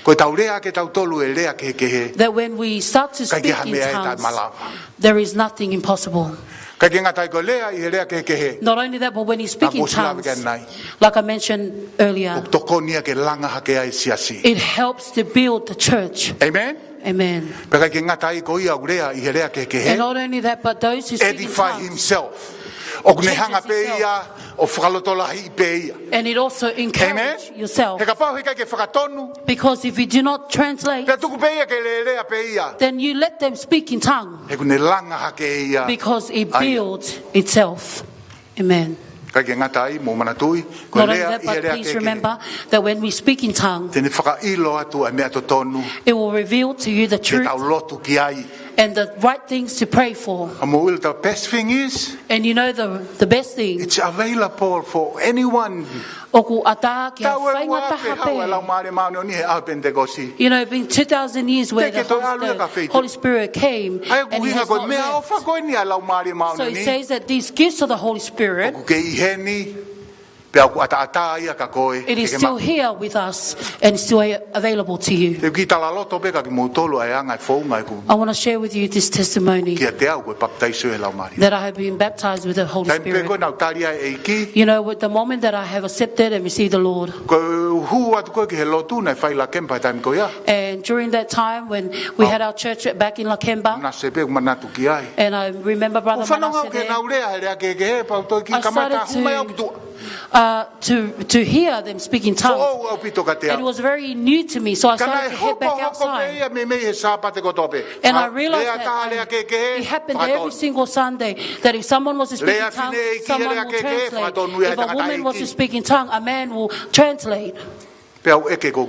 Ko ʻetau lea ʻaki ʻetautolu e lea kehekehe, that when we start to speak in tongues, ʻikai ke ha meʻa ʻe taʻemalava. There is nothing impossible. ʻIkai ke ngata ai ko e lea ʻi he lea kehekehe. Not only that, but when you speak in tongues, naʻa ku ʻosi lave ki ai ʻanenai, like I mentioned earlier, ʻoku tokoni ia ke langa hake ai e siasi. It helps to build the church. Amen. Amen. Pea ʻikai ke ngata ai ko ia ʻoku lea ʻi he lea kehekehe. And not only that, but those who speak in tongues, edify himself. ʻOku ne hanga pē ia ʻo fakalotolahiʻi pē ia. And it also encourage yourself. Amen. He kapau he ʻikai ke fakatonu, because if you do not translate, pea tuku pē ia ke lelea pē ia, then you let them speak in tongue. He ʻoku ne langa hake ia. Because it builds itself. Amen. ʻIkai ke ngata ai, mou manatuʻi, ko e lea ʻi he lea kehekehe, not only that, but please remember that when we speak in tongue, te ne fakaʻilo atu ʻa e meʻa totonu, it will reveal to you the truth, ke tau lotu ki ai, and the right things to pray for. ʻA mou ʻilo, the best thing is, and you know the, the best thing, it's available for anyone. ʻOku ʻatā ki ha faʻahinga taha pē. Taʻu ua pē hau ʻa e Laumālie Māʻoniʻoni he ʻaho Penitekosi. You know, it's been two thousand years where the Holy Spirit came and He has not left. ʻIkai ke toe ʻalu ia ki ha feituʻu. ʻA ia ʻoku ʻuhinga ko e meʻaʻofa ko eni ʻa e Laumālie Māʻoniʻoni, so He says that these gifts of the Holy Spirit, ʻoku kei ʻi heni, pea ʻoku ʻataʻatā ia kia koe, it is still here with us and still available to you. Te u kiʻi talaloto pē kia kimoutolu ʻa e anga e founga ʻeku, I wanna share with you this testimony, kiate au ko e papitaiso he Laumālie, that I have been baptized with the Holy Spirit. Taimi pē ko ē naʻa ku tali ai e ʻEiki. You know, with the moment that I have accepted and received the Lord, ko e hū atu ko ē ki he lotu naʻe fai ʻi Lakemba he taimi ko ia. And during that time when we had our church back in Lakemba, Manase pē ʻoku manatu ki ai. And I remember Brother Manase there. ʻOku ou fanongo ki heʻenau lea he lea kehekehe, pea u toe kiʻi kamata hū mai au ki tuʻa. I started to uh, to, to hear them speak in tongues. Foʻou ʻaupito kiate au. And it was very new to me, so I started to head back outside. Ka naʻe hokohoko pē ia meimei he Sāpate kotoa pē. And I realized that I, it happened every single Sunday, that if someone was to speak in tongues, someone will translate. If a woman was to speak in tongue, a man will translate. Pea u ʻeke ko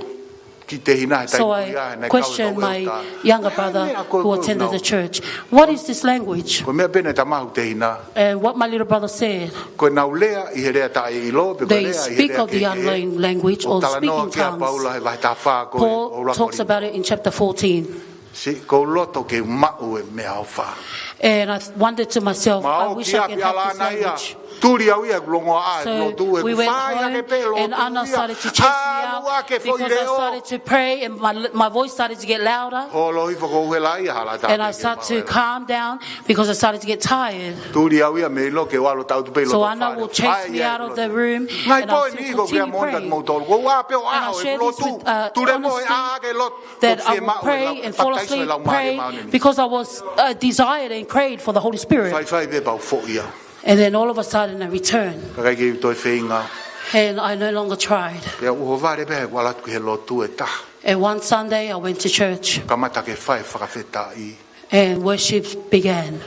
ki tehina he taimi ko ia, he naʻe kau he kau elder. So I questioned my younger brother who attended the church, "What is this language?" Ko e meʻa pē naʻe tala mai ʻe tehina. And what my little brother said, Ko ʻenau lea ʻi he lea taʻeʻilo, pe ko e lea ʻi he lea kehekehe. They speak of the unknown language or speaking tongues. ʻOku talanoa ki ai ʻa Paula he vahe taha fā ko ē ʻo ʻUluaki Kolinitō. Paul talks about it in chapter fourteen. Siʻi, ʻoku ou loto ke u maʻu e meʻaʻofa. And I wondered to myself, "I wish I could have this language." Mau ō ki ʻapi ʻAlana ia. Tuli au ia he longoaʻa e lotu, he ʻoku fai hake pē lotu ia. So we went home and Anna started to chase me out because I started to pray and my, my voice started to get louder. Holo hifo ko e uhela ia hala ta. And I started to calm down because I started to get tired. Tuli au ia mei loto ke u ʻalu ʻo tautu pē ʻi loto fale. So Anna will chase me out of the room and I'll still continue praying. Ngaahi pō eni ʻoku ou pehē moʻoni kiate kimoutolu. Ko u ʻā pē ʻo ʻaho he lotu. And I shared this with, uh, Honesty, that I will pray and fall asleep, pray because I was, uh, desired and prayed for the Holy Spirit. Faifai pē pea u foʻi au. And then all of a sudden I returned. Ka ʻikai ke u toe feinga. And I no longer tried. Pea u ʻohovale pē he kuo ʻalu atu ki he lotu ʻe taha. And one Sunday I went to church. Kamata ke fai fakafetaʻi. And worship began.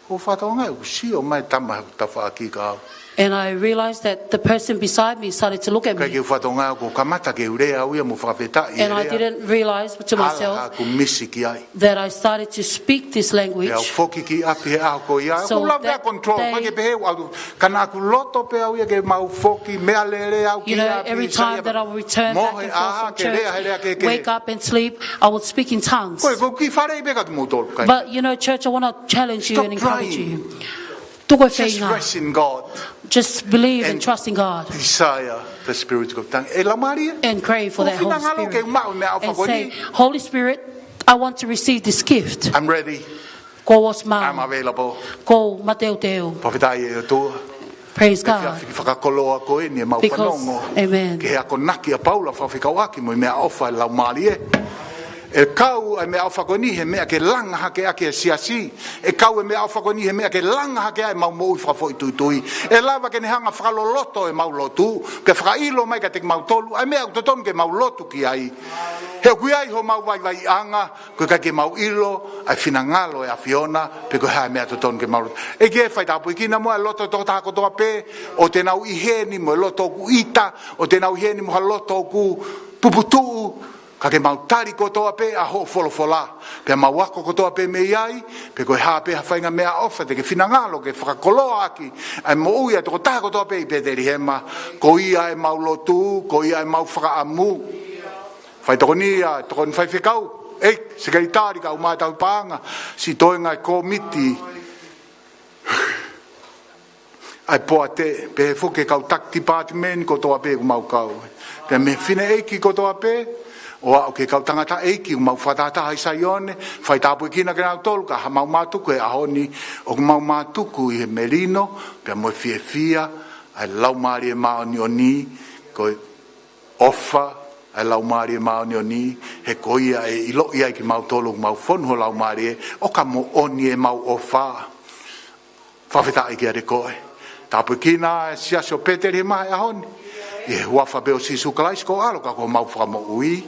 Ko u fakatokangaʻi ʻoku sio mai e tama he tafaʻaki kia au. And I realized that the person beside me started to look at me. ʻIkai ke u fakatokangaʻi ʻoku kamata ke u lea au ia mo fakafetaʻi e lea. And I didn't realize to myself that I started to speak this language. Hala ha kumisiki ai. Pea u foki ki ʻapi he ʻaho ko ia. So that day, ʻoku ou lava pē ʻa e control, ʻikai ke pehē au, ka naʻa ku loto pē au ia ke mau foki, meʻalele au ki ʻapi, you know, every time that I would return back and forth from church, mohe ʻaha ke lea he lea kehekehe. Wake up and sleep, I would speak in tongues. Ko e, ko e kiʻi faleʻi pē kia kimoutolu, kae. But, you know, church, I wanna challenge you and encourage you. Stop trying. Tuku e feinga. Just rest in God. Just believe and trust in God. And desire the Spirit of tongue. ʻE Laumālie. And pray for that Holy Spirit. Ko e finangalo ke maʻu e meʻaʻofa ko eni. And say, "Holy Spirit, I want to receive this gift." I'm ready. Ko u ʻosi maʻu. I'm available. Ko u mateuteu. Fakafetaʻi ʻe ʻOtua. Praise God. He efiafi fakakoloa ko eni ʻemau fanongo. Because, amen. Ki he akonaki ʻa Paula fekauʻaki mo e meʻaʻofa ʻa e Laumālie. ʻE kau e meʻaʻofa ko eni he meʻa ke langa hake ʻaki e siasi. ʻE kau e meʻaʻofa ko eni he meʻa ke langa hake ai ʻemau moʻui fakafoʻituitui. ʻE lava ke ne hanga fakaloloto ʻemau lotu, ke fakaʻilo mai kiate kimautolu ʻa e meʻa ʻoku totonu ke mau lotu ki ai. He ʻoku ʻi ai homau vaivaiʻanga, ko e ʻikai ke mau ʻilo ʻa e finangalo ʻo e ʻAfiona, pe ko e hā e meʻa totonu ke mau lotu. ʻEiki, fai tāpuekina muʻa e loto ʻo e tokotaha kotoa pē, ʻoua te nau ʻi heni mo e loto ʻoku ʻita, ʻoua te nau ʻi heni mo ha loto ʻoku puputuʻu, ka ke mau tali kotoa pē ʻa hoʻo folofola, pea mau ako kotoa pē mei ai, pe ko e hā pē ha faʻahinga meʻaʻofa te ke finangalo ke fakakoloa ʻaki ʻa e moʻui ʻa e tokotaha kotoa pē ʻi Petelihema. Ko ia ʻemau lotu, ko ia ʻemau fakaʻamu. Faitokoni ia, tokoni faifekau, ʻEiki, sekelitali kae ʻumaʻā e tauhi paʻanga, siʻi toenga e kōmiti ʻa e poate, pehē foki e kau taki tipatimeni kotoa pē ʻoku mau kau. Pea mei he fineʻeiki kotoa pē, ʻo aʻu ki he kau tangataʻeiki ʻoku mau fakatahataha ʻi Saione, fai tāpuekina kinautolu, ka ʻoku mau mātuku he ʻaho ni, ʻoku mau mātuku ʻi he melino, pea mo e fiefia ʻa e Laumālie Māʻoniʻoni, ko e ʻofa ʻa e Laumālie Māʻoniʻoni, he ko ia ʻe ʻiloʻi ai kimautolu ʻoku mau fonu ho Laumālie, ʻo ka moʻoni ʻemau ʻofa. Fakafetaʻi kiate koe. Tāpuekina e siasi ʻo Petelihema he ʻaho ni. ʻI he huafa pē ʻo Sīsū Kalaisi ko ho ʻAlo ka ko homau Fakamoʻui.